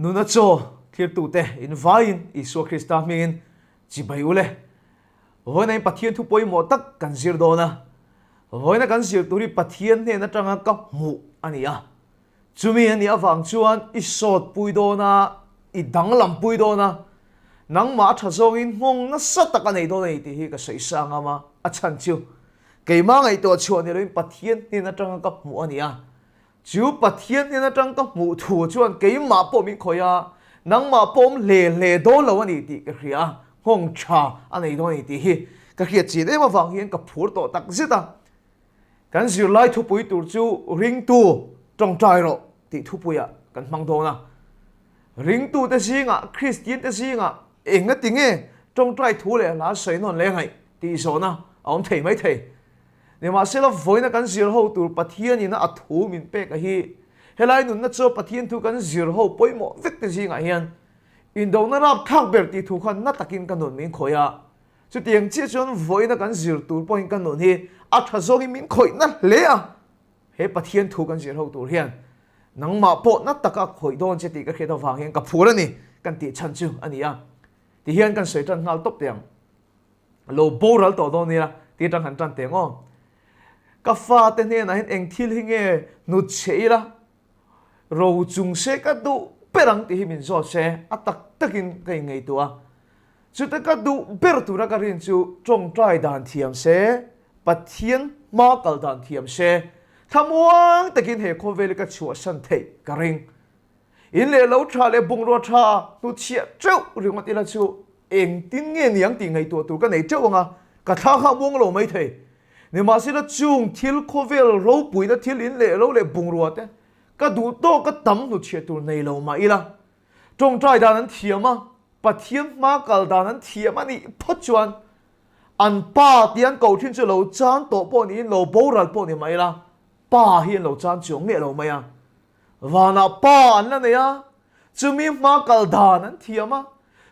Nuna chaw thlirtute in vaiin Isua Krista hmingin chibai u le. Vawiina in Pathian thu pawimawh tak kan zir dawn a. Vawiina kan zir tur hi Pathian hnen atanga ka hmuh a ni a. Chumi a nih avang chuan i sawt pui dawn a, i danglam pui dawn a, nangmah a tha zawngin nghawng nasa tak a nei dawn a ni tih hi ka sawi sang am a, a chhan chu keimah ngaihtuah chhuah ni loin Pathian hnen atanga ka hmuh a ni a. Chu Pathian hnen atang ka hmuh thu chuan keimah pawh min khawih a, nangmah pawh awm hle hle dawn lo a ni tih ka hria a, nghawng tha a nei dawn a ni tih hi ka hriat chin em avang hian ka phur tawh tak zet a. Kan zirlai thupui tur chu ringtu tawngtai rawh tih thupuiah kan hmang dawn a. Ringtute zingah, Kristiante zingah eng a ti nge tawngtai thu leh hla sawi nawn leh ngaih tih zawhna a awm thei mai thei. Nimahsela vawiina kan zir ho tur Pathianin a thu min pek a hi helai nunna chu Pathian thu kan zir ho pawimawh vek te zingah hian indona rapthlak ber tih thu khan na takin ka nun min khawih a. Chutiang chiah chuan vawiina kan zir tur pawhin ka nun hi a tha zawngin min khawih na hle a, he Pathian thu kan zir ho tur hian nangmah pawh na taka khawih dawn che tih ka hriat avang hian ka phur a ni kan tih chhan chu a ni a. Tihian kan sawi tan nghal tawp teh ang. Lo boral tawh dawn nia tih atang han tan teh ang aw. Ka fate hnenah hian eng thil hi nge hnut chhe ila ro chung se ka duh ber ang tih hi min zawt se a tak takin ka inngaihtuah a. Chute ka duh ber tura ka rin chu tawngtai dan thiam se, Pathian hma kal dan thiam se, thlamuang takin he khawvel hi ka chhuahsan theih ka ring. In leh lo tha leh bungrua tha hnuchhiah teuh ringawt ila chu engtin nge niang tih ngaihtuah tur ka nei teuh ang a, ka thla kha a muang lo mai thei. Nimahsela chung thil khawvel ropuina thil in leh lo leh bungrua te ka duh tawk ka tam hnuchhiah tur nei lo mah ila tawngtai dan an thiam a, Pathian hma kal dan an thiam a nih phawt chuan an pa tih an ko thin chu lo chan tawh pawh niin lo boral pawh ni mah ila pa hi an lo chan chuang miah lo mai a. Vanah pa an la nei a, chumi hma kal dan an thiam a,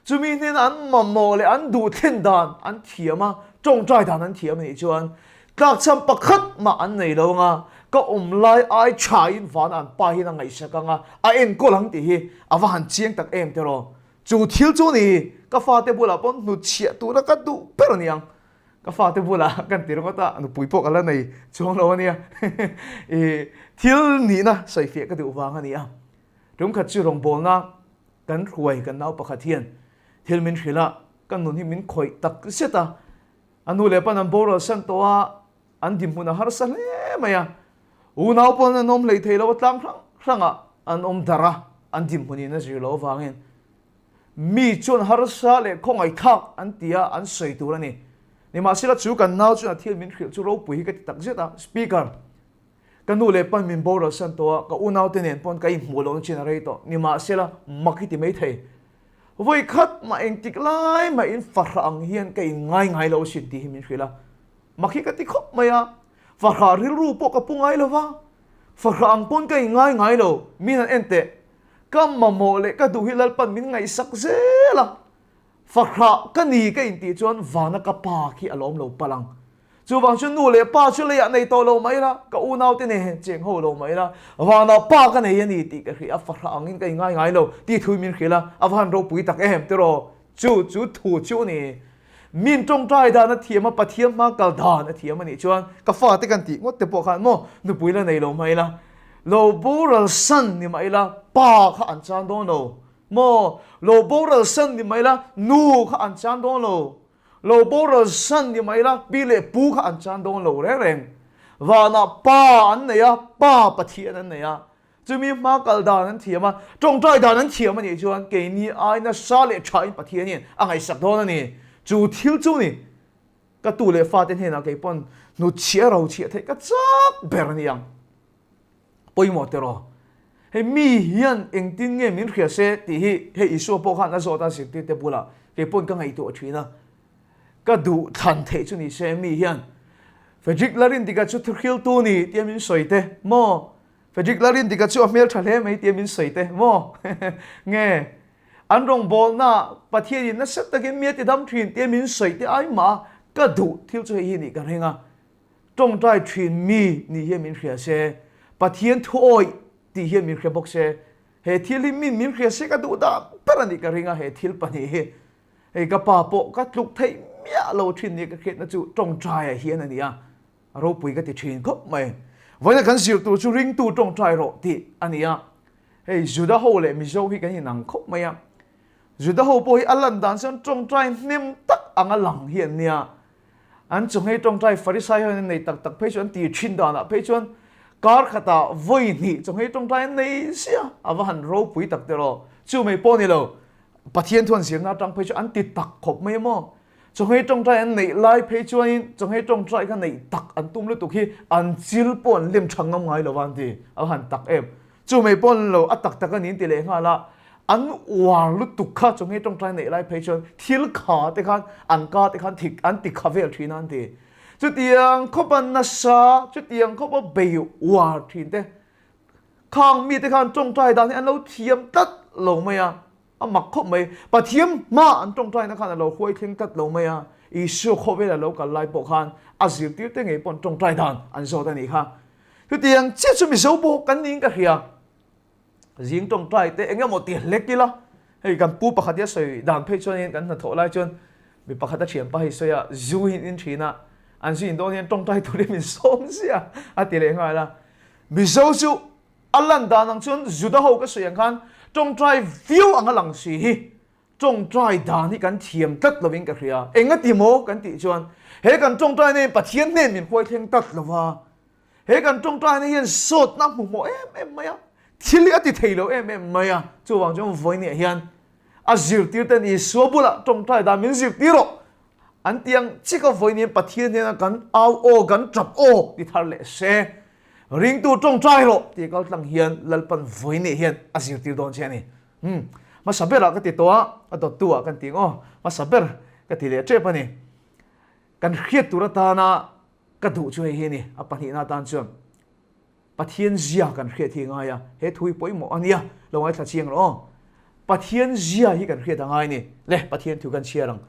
chumi hnena an mamawh leh an duh thlen dan an thiam a, tawngtai dan an thiam a nih chuan tlakchham pakhat mah an nei lo ang a, ka awm lai ai thain vanah an pa hian a ngaihsak ang a, a enkawl ang tih hi a va han chiang tak em tiraw? Chu thil chu ni, ka fate bulah pawn hnutchhiah tura ka duh ber a ni ang. Ka fate bulah kan ti ringawt a, nupui pawh ka la nei chuang lo a nia. I thil nihna sawifiah ka duh vang a ni a. Tumkhat chu rawngbawlna kan hruai kan nau pakhat hian thil min hrilh a, ka nun hi min khawih tak zet a. A nu leh pan an boral san tawh a, an dinhmun a harsa hle mai a. Unau pawn an awm hlei thei lo a, tlang hrang hrangah an awm darh a, an dinhmunin a zir loh avangin. Mi chuan harsa leh khawngaihthlak an ti a, an sawi tur a ni. Nimahsela chu kan nau chuan a thil min hrilh chu ropui hi ka ti tak zet a, Speaker, ka nu leh pan min boral san tawh a, ka unaute nen pawn ka inhmuh lohna chin a rei tawh. Nimahsela mak hi ti mai thei. Vawi khat mah engtik lai mah in fahrah ang hian ka inngai ngai lo asin tih hi min hrilh a. Mak hi ka ti khawp mai a, fahrah rilru pawh ka pu ngai lo va, fahrah ang pawn ka inngai ngai lo, min han en teh. Ka mamawh leh ka duh hi Lalpan min ngaihsak zel a, fahrah ka ni ka intih chuan vana ka pa khi a lawm lo palh ang. Chuvang chu nu leh pa chu leiah nei tawh lo mai ila, ka unaute nen cheng ho lo mai ila, vanah pa ka nei a ni tih ka hria a, fahrah angin ka inngai ngai lo tih thu min hrilh a, a va han ropui tak em tiraw? Chu chu thu chu a ni. Min tawngtai dan a thiam a, Pathian hma kal dan a thiam a nih chuan ka fate kan tih ngawt te pawh khan maw nupui la nei lo mai ila, lo boral san ni mah ila pa kha an chan dawn lo maw, lo boral san ni mah ila nu kha an chan dawn lo, lo boral san ni mah ila pi leh pu kha an chan dawn lo reng reng. Vanah pa an nei a, pa Pathian an nei a, Chumi hma kal dan an thiam a, tawngtai dan an thiam a nih chuan keini ai nasa leh thain Pathianin a ngaihsak dawn a ni. Chu thil chu ni, ka tu leh fate hnenah kei pawn hnutchhiah rochhiah theih ka chak ber a ni ang. Pawimawh tiraw? Hei mi hian engtin nge min hria se tih hi hei Isua pawh khan a zawt a zirtirte bulah kei pawn ka ngaihtuah thin a. Ka duh thlan theih chu ni se mi hian Frederick Larindika chu thuhriltu ni tia min sawi te maw? Frederick Lalrindika chu a hmel tha hle mai tia min sawi teh maw? Nge an rawngbawlna Pathianin nasa takin mi a ti dam thin tia min sawi teh ai mah ka duh thil chu hei hi nih ka ring a. Tawngtai thin mi nih hian min hria se, Pathian thuawih tih hian min hria bawk se. He thil hi min min hria se ka duh dan ber a nih ka ring a, he thil pahnih hi. Hei ka pa pawh ka tluk theih miah lo thin nia ka hriatna chu tawngtaiah hian a ni a, a ropui ka ti thin khawp mai. Vawiina kan zir tur chu ringtu tawngtai rawh tih a ni a, hei Juda ho leh Mizo hi kan inang khawp mai a. Juda ho pawh hi a lan dan chuan tawngtai hnem tak anga lang hi an nia. An chawhngei tawngtai Farisai ho in an nei tak tak phei chu an ti thin danah phei chuan kar khatah vawi hnih chawhngei tawngtai an nei sia a va han ropui tak tiraw. Chu mai pawh ni lo Pathian thu an zirna atang phei chu an ti tak khawp mai maw. Chawhngei tawngtai an neih lai phei chuanin chawhngei tawngtai kha neih tak an tum lutuk hi an chil pawh an lem tha ngam ngai lo va an ti a va han tak em. Chu mai pawh an lo a tak tak a ni an ti leh nghal a, an uar lutuk kha chu nge tawngtai neih lai phei chuan thil kha te khan an ka te khan thik an ti kha vel thin a an ti. Chutiang khawpa nasa, chutiang khawpa bei uar thin te khang mite khan tawngtai dan hi an lo thiam tlat lo mai a. A mak khawp mai. Pathian hma an tawngtaina khan a lo huai thleng tlat lo mai a, Isua khawvela lo kal lai pawh khan a zirtirte ngei pawh an tawngtai dan an zawt a nih kha. Chutiang chiah chu Mizo pawh kan niin ka hria. Zing tawngtai te eng emaw ti hlek ila, hei kan pu pakhat hi a sawi dan phei chuanin kan hnathawh lai chuan mi pakhat a thianpa hei sawi a, zu hi an in thin a, an zu in dawn hian tawngtai turin min sawm ziah a ti leh nghal a. Mizo chu A lan dan ang chuan Juda ho ka sawi ang khan tawngtai viau ang a lang si hi tawngtai dan hi kan thiam tlat lovin ka hria. Eng a ti maw kan tih chuan he kan tawngtai na hian Pathian hnen min huai thleng tlat lo va, he kan tawngtai na hian sawtna a hmu hmawh em em mai a, thil hi a ti thei lo em em mai a, chuvang chuan vawinia hian a zirtir ten Isua bulah tawngtai dan min zirtir rawh an ti ang chik a vawinia Pathian hnena kan au aw kan tap aw ti thar leh se. Ringtu tawngtai rawh tih kal tlang hian Lalpan vawiin hian a zirtir dawn che a ni. Umm, hmasa berah ka ti tawh a, a dawttu ah kan ti ang aw, hmasa ber ka ti leh tep a ni. Kan hriat tur atana ka duh chu hei hi a ni, a pahnihna atan chuan Pathian zia kan hriat hi a ngai a, he thu hi pawimawh a nia, lo ngaithla chiang rawh aw. Pathian zia hi kan hriat a ngai a ni, le Pathian thu kan chhiar ang.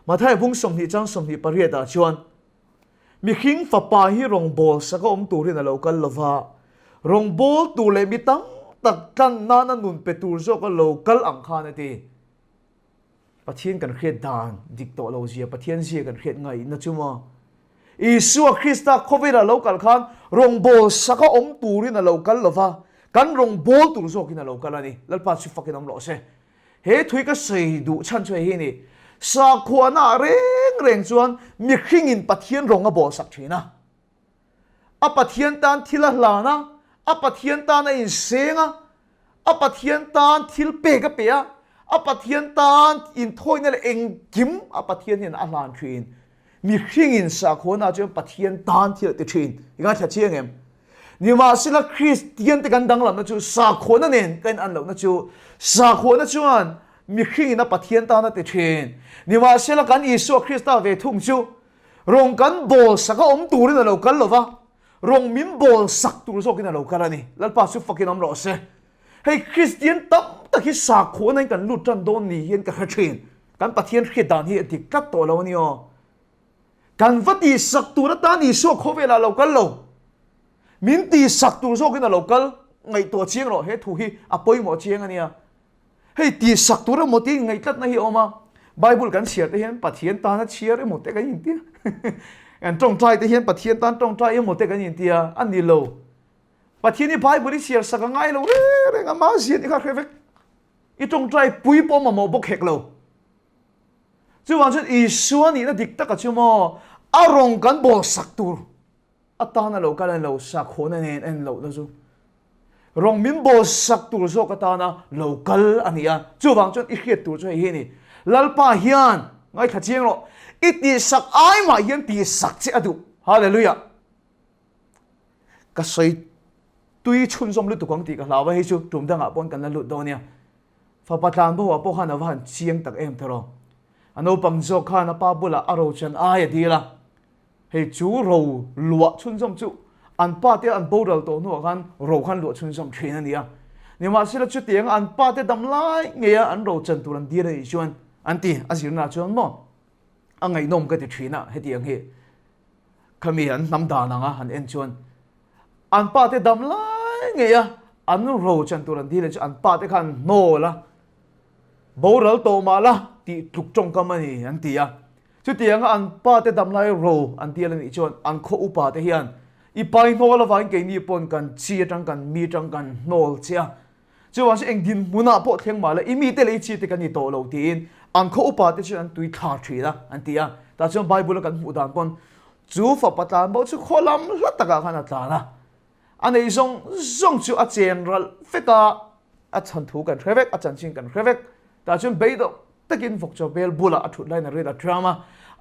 Mathaia bung 20 chang 28 ah chuan Mihring fapa hi rawngbâwl saka awm turin a lo kal lo va, rawngbâwl tur leh mi tam tak tlan nana nun pe tur zawka lo kal ang khan a ti. Pathian kan hriat dan dik tawh lo zia, Pathian zia kan hriat ngaihna chu maw? Isua Krista khawvela lo kal khan rawngbâwl saka awm turin a lo kal lo va, kan rawngbâwl tur zawkin a lo kal a ni. Lalpa chu fakin awm rawh se. He thui ka sawi duh chhan chu hei hi a ni, Sakhuana reng reng chuan mihringin Pathian rawng a bawhsak thin a. A Pathian tan thil a hlan a, a Pathian tan a inseng a, a Pathian tan thil pek a pe a, a Pathian tan inthawina leh engkim a Pathian hian a hlan thin. Mihringin sakhuana chuan Pathian tan thil a ti thin. I ngaithla chiang em? Nimahsela Kristian te kan danglamna chu sakhuana nen kan an lohna chu sakhuana chuan mihringin a Pathian tan a ti thin. Nimahsela kan Isua Krista ve thung chu rawng kan bawl sak a awm turin a lo kal lova, rawng min bawl sak tur zawkin a lo kal a ni. Lalpa chu fakin awm rawh se. Hei Kristian tam tak hi sakhuana in kan lut tan dawn ni hian ka hre thin. Kan Pathian hriat dan hi a dik tlat tawh lo a ni aw. Kan va tihsak tur atan Isua khawvelah a lo kal lo. Min tihsak tur zawkin a lo kal. Ngaihtuah chiang rawh, he thu hi a pawimawh chiang a nia. Hei tihsak tur emaw tiin ngaihtlatna hi a awm a. Bible kan chhiar te hian Pathian tana chhiar emaw te kan intia. Kan tawngtai te hian Pathian tan tawngtai emaw te kan intia. A ni lo. Pathian hi Bible i chhiar sak a ngai lo reng reng a, mah zian i kha hre vek. I tawngtai pui pawh mamawh bawk hek lo. Chuvang chuan Isua nihna dik taka chu maw a rawng kan bawl sak tur atana lo kal a lo sakhawna nen a inlohna chu rawng min bawl sak tur zawk atana lo kal a ni a. Chuvang chuan i hriat tur chu hei hi a ni. Lalpa hian ngaithla chiang rawh, i tihsak ai mah hian tihsak che a duh. Hallelujah! Ka sawi tui chhunzawm lutuk ang tih ka hlau a, hei chu tum dangah pawn kan la lut dawn nia. Fapa tlan boah pawh khan a va han chiang tak em tawh rawh. A naupang zawk khan a pa bulah a ro chan ai a dil a. Hei chu ro luah chhunzawm chu an pa te an boral tawh hnuah khan ro khan luah chhunzawm thin a ni a. Nimahsela chutianga an pa te dam lai ngeia an ro chan tur an dil a nih chuan an ti a zirna chuan maw a ngaihnawm ka ti thin a hetiang hi. Khami an hnam dan anga han en chuan an pa te dam lai ngei a. An ro chan tur an dil leh chu an pa te khan hnawl a, boral tawh mah la tih tluk tawngkam a ni an ti a. Chutianga an pa te dam lai ro an tial a nih chuan an khaw upa te hian i pai hnawl avangin keini pawn kan chi atang kan mi atang kan hnawl che a, chuvang chu eng dinhmunah pawh thleng mah la i mite leh i chi te kan ni tawh lo tiin an khaw upa te chuan an tui thla thin a an ti a. Tah chuan Bible a kan hmuh dan pawn chu fapa tlan bo chu khaw lam hla takah khan a tlan a. A nei zawng zawng chu a chen ralh vek a, a chhan thu kan hre vek, a chanchin kan hre vek. Tah chuan beidawh takin vawkchaw bel bulah a thut laiin a ril a tram a,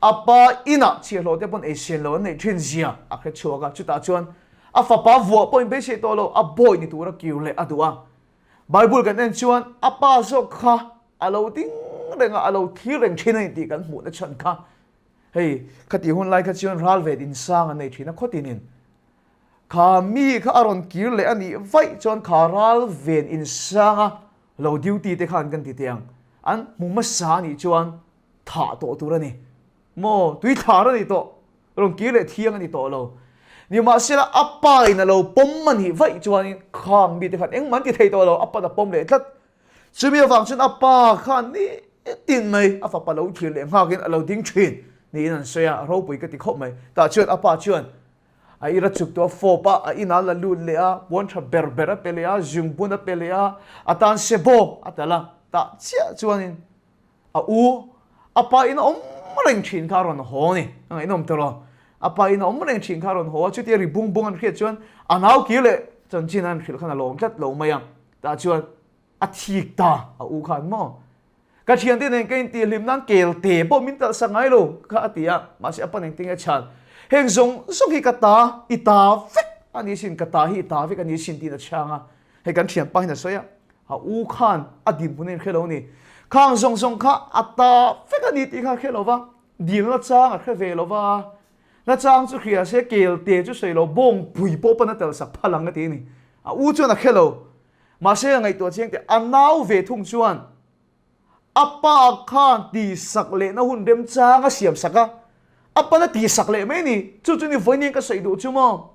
a pa inah chhiahhlawh te pawn ei sian lo an neih thin zia a hre chhuak a, chutah chuan a fapa vuah pawhin beisei tawh lo, a bawi ni tura kir leh a duh a. Bible kan en chuan a pa zawk kha a lo ding reng a, a lo thlir reng thin a ni tih kan hmuhna chhan kha. Hei, khatih hun lai kha chuan ral vet insang an nei thin a, khawtinin Kha mi kha a rawn kir leh a nih vaih chuan kha ral ven insanga lo duty te khan kan ti teh ang. An hmu hmasa a nih chuan thah tawh tur a ni. Maw, tui thlar a ni tawh, rawn kir leh thiang a ni tawh lo. Nimahsela a pa in a lo pawm a nih vaih chuanin khang mi te khan engmah an ti thei tawh lo, a pan a pawm leh tlat. Chumi avang chuan a pa khan nitin mai a fapa lo thlir leh nghakin a lo ding thin niin an sawi a, a ropui ka ti khawp mai. Tah chuan a pa chuan A ira chuk tawh a fawp a, a inah la lut leh a, puan tha ber ber a pe leh a, zungbun a pe leh a, a tan se bawk a tal a, tah chiah chuanin a u a pa in a awm reng thin kha a rawn haw a ni, a ngaihnawm tawh lo. A pa in a awm reng thin kha a rawn haw a, chutia ri bung bung an hriat chuan a nau kir leh chanchin an hrilh khan a lawm tlat lo mai a, tah chuan A thik ta a u khan maw? Ka thiante nen ka intih hlim nan kel te pawh min talh sak ngai lo kha a ti a, mahse a pa nen tinge chhan heng zawng zawng hi ka ta i ta vek a ni sin, ka ta hi i ta vek a ni sin tiin a chhang a, hei kan thianpa hian a sawi a, a u khan a dinhmun a inhre lo a ni, khang zawng zawng kha a ta vek a ni tih kha a hre lo va, dilna chang a hre ve lo va, na chang chu hria se kel te chu sawi lo bawngpui pawh pawn a talh sak phal ang a ti a ni, a u chuan a hre lo. Mahse a ngaihtuah chiang teh, a nau ve thung chuan a pa khan tihsak lehna hun remchang a siam sak a, a pan a tihsak leh mai ni. Chu chu ni vawiin ka sawi duh chu maw?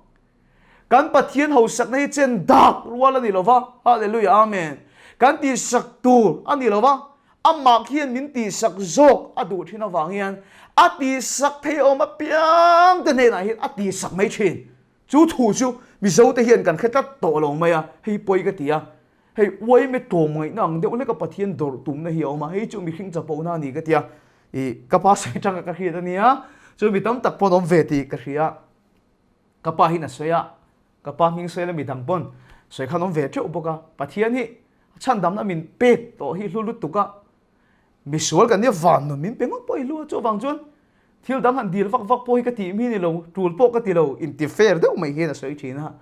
Kan Pathian hausakna hi chen dak rual a ni lo va, Hallelujah Amen. Kan tihsak tur a ni lo va, amah khian min tihsak zawk a duh thin avang hian a tihsak thei awm apiang te hnenah hian a tihsak mai thin. Chu thu chu Mizo te hian kan hre tlat tawh lo mai a, hei pawi ka ti a, hei uaime tlawm ngaihna ang deuh hleka Pathian dawrh tumna hi a awm a, hei chu mihring chapona a ni ka ti a, ih ka pa sawi atanga ka hriat a nia, chu mi tam tak pawn awm ve tih ka hria, ka pa hian a sawi a, ka pa hming sawi la midang pawn sawi khan awm ve teuh bawk a, Pathian hi chhandamna min pek tawh hi hlu lutuk a, Misual kan nia van nun min pe ngawt pawh i hlu a, chuvang chuan thil dang han dil vak vak pawh hi ka tih mi ni lo, tul pawh ka ti lo, inti fair deuh mai hian a sawi thin a.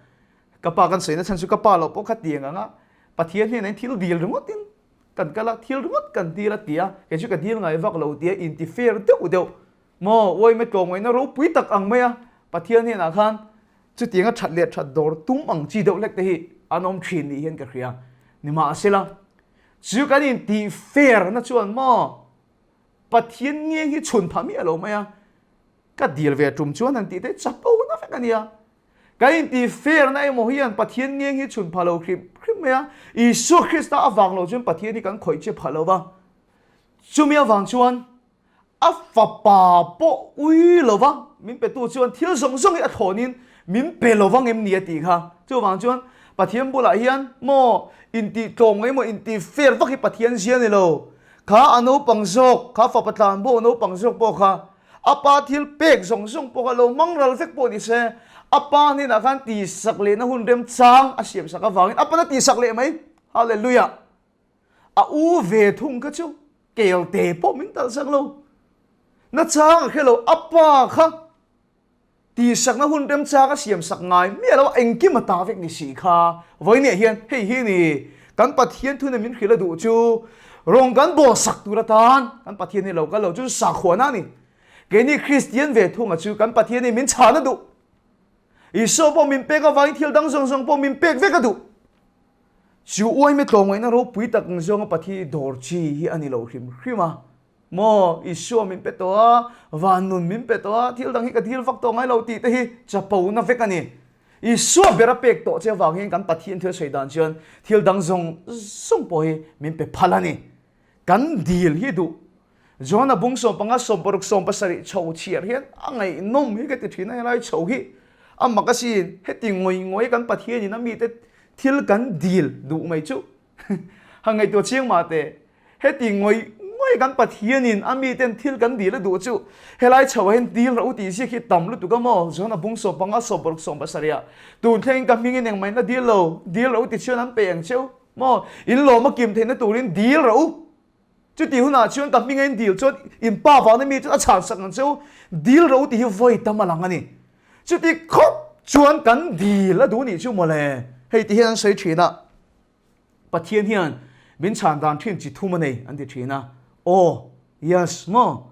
Ka pa kan sawina chhan chu ka pa loh pawh kha tiang ang a, Pathian hnenah thil dil ringawtin kan kal a, thil ringawt kan dil a ti a, kei chu ka dil ngai vak lo tia inti fair deuh deuh maw, uaime tlawmngaihna ropui tak ang mai a, Pathian hnenah khan chutianga that leh that dawr tum ang chi deuh hlek te hi an awm thin nih hian ka hria. Nimahsela, Chu kan intih fair na chuan maw Pathian ngeng hi chhun phah miah lo mai a, ka dil ve tum chuan han tih te chapo na vek a nia. Kan intih fair na emaw hian Pathian ngeng hi chhun phah lo hrim hrim mai a, Isua Krista avang lo chuan Pathian hi kan khawih che phah lo va. Chumi avang chuan A fapa pawh ui lo va, min petu chuan thil zawng zawng hi a thlawnin min pe lo vang em ni a tih kha. Chuvang chuan Pathian bulah hian maw intih tlawm ngai maw intih fair vak hi Pathian zia ni lo. Kha a naupang zawk, kha fapa tlan bawk naupang zawk pawh kha a pa thil pek zawng zawng pawh kha lo hmang ral vek pawh ni se, a pa hnenah khan tihsak lehna hun remchang a siamsak avangin a pan a tihsak leh mai. Hallelujah! A u ve thung kha chu kel te pawh min talh sak lo. Nachang a hre lo, a pa kha tihsakna hun remchang a siam sak ngai miah lo a, engkim a ta vek ni si kha. Vawinia hian hei hi ni kan Pathian thuna min hrilh a duh chu rawng kan bawl sak tur atan kan Pathian hi lo kal lo chu sakhuana a ni. Keini Kristian ve thunga chu kan Pathian hi min chhan a duh. Isua pawh min pek avangin thil dang zawng zawng pawh min pek vek a duh. Chu uaime tlawmngaihna ropui tak ang zawnga Pathian hi dawr chi hi a ni lo hrim hrim a. Maw, Isua min pe tawh a, van nun min pe tawh a, thil dang hi ka dil vak tawh ngai lo tih te hi chapona vek a ni. Isua ber a pek tawh che avang hian kan Pathian thil sawi dan chuan thil dang zawng zawng pawh hi min pe phal a ni. Kan dil hi duh. Johana bung 15 60 17 chho chhiar hian a ngaihnawm hi ka ti thin a, helai chho hi a mak asin. Heti ngawi ngawi kan Pathianin a mite thil kan dil duh mai chu han ngaihtuah chiang mah teh. Heti ngawi ngawi kan Pathianin a miten thil kan dil a duh chu helai chho ah hian dil rawh u tih ziak hi tam lutuk a maw? Johana bung 15 60 17 ah tun thlengin ka hmingin engmah in a dil lo, dil rawh u ti chuan an pe ang cheu. Maw, in lawm a kim theihna turin dil rawh u. Chuti hunah chuan ka hminga in dil chuan in pa vana mi chuan a chhan sak ang che u. Dil rawh u tih hi vawi tam a lang a ni. Chuti khawp chuan kan dil a duh nih chu mawle. Hei ti hian an sawi thin a, Pathian hian min chhan dan thin chi thum a nei an ti thin a. Aw, yes, maw?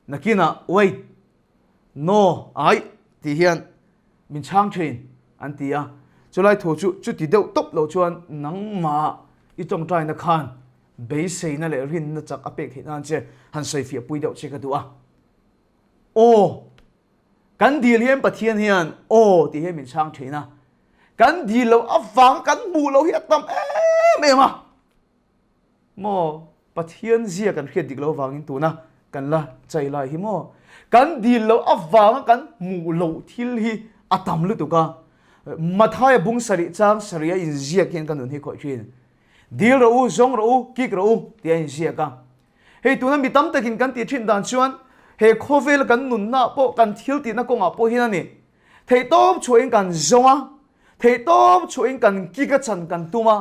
Nakinah, wait, no, aih tih hian min chhang thin an ti a. Chulai thu chu chuti deuh tawp lo chuan nangmah i tawngtaina khan beiseina leh rinna chak a pek theih nan che han sawifiah pui deuh che ka duh a. Aw, kan dil hian Pathian hian aw tih hian min chhang thin a. Kan dil loh avang kan hmuh loh hi a tam em em a. Maw Pathian zia kan hriat dik lo avangin tuna kan la chai lai hi maw kan dil loh avanga kan hmuh loh thil hi a tam lutuk a. Mathaia bung sarih chang sarih a inziak hian ka nun hi khawih thin. Dil rawh u, zawng rawh u, kik rawh u tih a inziak a. Hei tuna mi tam takin kan tih thin dan chuan he khawvela kan nunna pawh kan thil tihna kawngah pawh hian a ni. Theihtawp chhuahin kan zawng a, theihtawp chhuahin kan kik a chan kan tum a.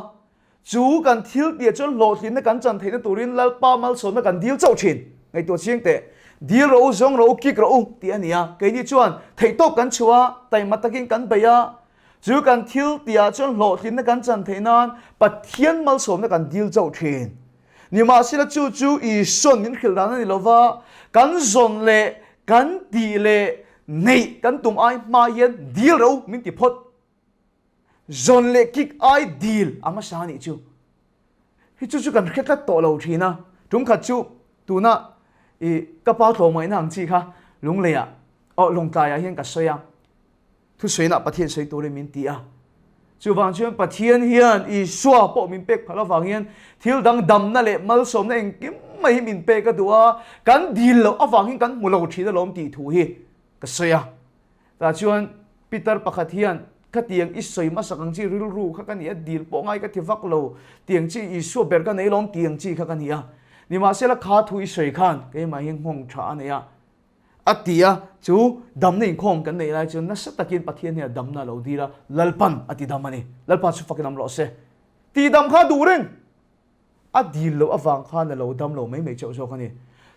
Chu kan thil tih chuan hlawhtlinna kan chan theihna turin Lalpa malsawmna kan dil chauh thin. Ngaihtuah chiang teh. Dil rawh u, zawng rawh u, kik rawh u tih a ni a. Keini chuan theihtawp kan chhuah a, taima takin kan bei a. Chu kan thil tihah chuan hlawhtlinna kan chan theih nan Pathian malsawmna kan dil chauh thin. Nimahsela chu chu Isua'n min hrilh dan a ni lova, kan zawn leh kan tih leh neih kan tum ai hma hian dil rawh u min ti phawt. Zawn leh kik ai dil a hmasa nih chu. Hi chu chu kan hre tlat tawh lo thin a. Tum khat chu tuna i ka pa tlawmngaihna ang chi kha Lungleiah aw Lawngtlaiah hian ka sawi a. Thusawiinah Pathian sawi turin min ti a. Chuvang chuan Pathian hian Isua pawh min pek phal avang hian thil dang damna leh malsawmna engkim mai hi min pek a duh a. Kan dil loh avang hian kan hmu lo thin alawm tih thu hi ka sawi a. Tah chuan Peter pakhat hian, Khatiang i sawi hmasak ang chi rilru kha ka ni a, dil pawh ngai ka ti vak lo, tiang chi Isua ber ka nei lawm tiang chi kha ka ni a. Nimahsela kha thu i sawi khan keimah hi nghawng tha a nei a, a ti a, chu damna inkhawm kan neih lai chuan nasa takin Pathian hian damna a lo dil a, Lalpan a ti dam a ni. Lalpa chu fakin awm rawh se. Tihdam kha a duh reng. A dil loh avang khan a lo dam lo mai mai chauh zawk a ni.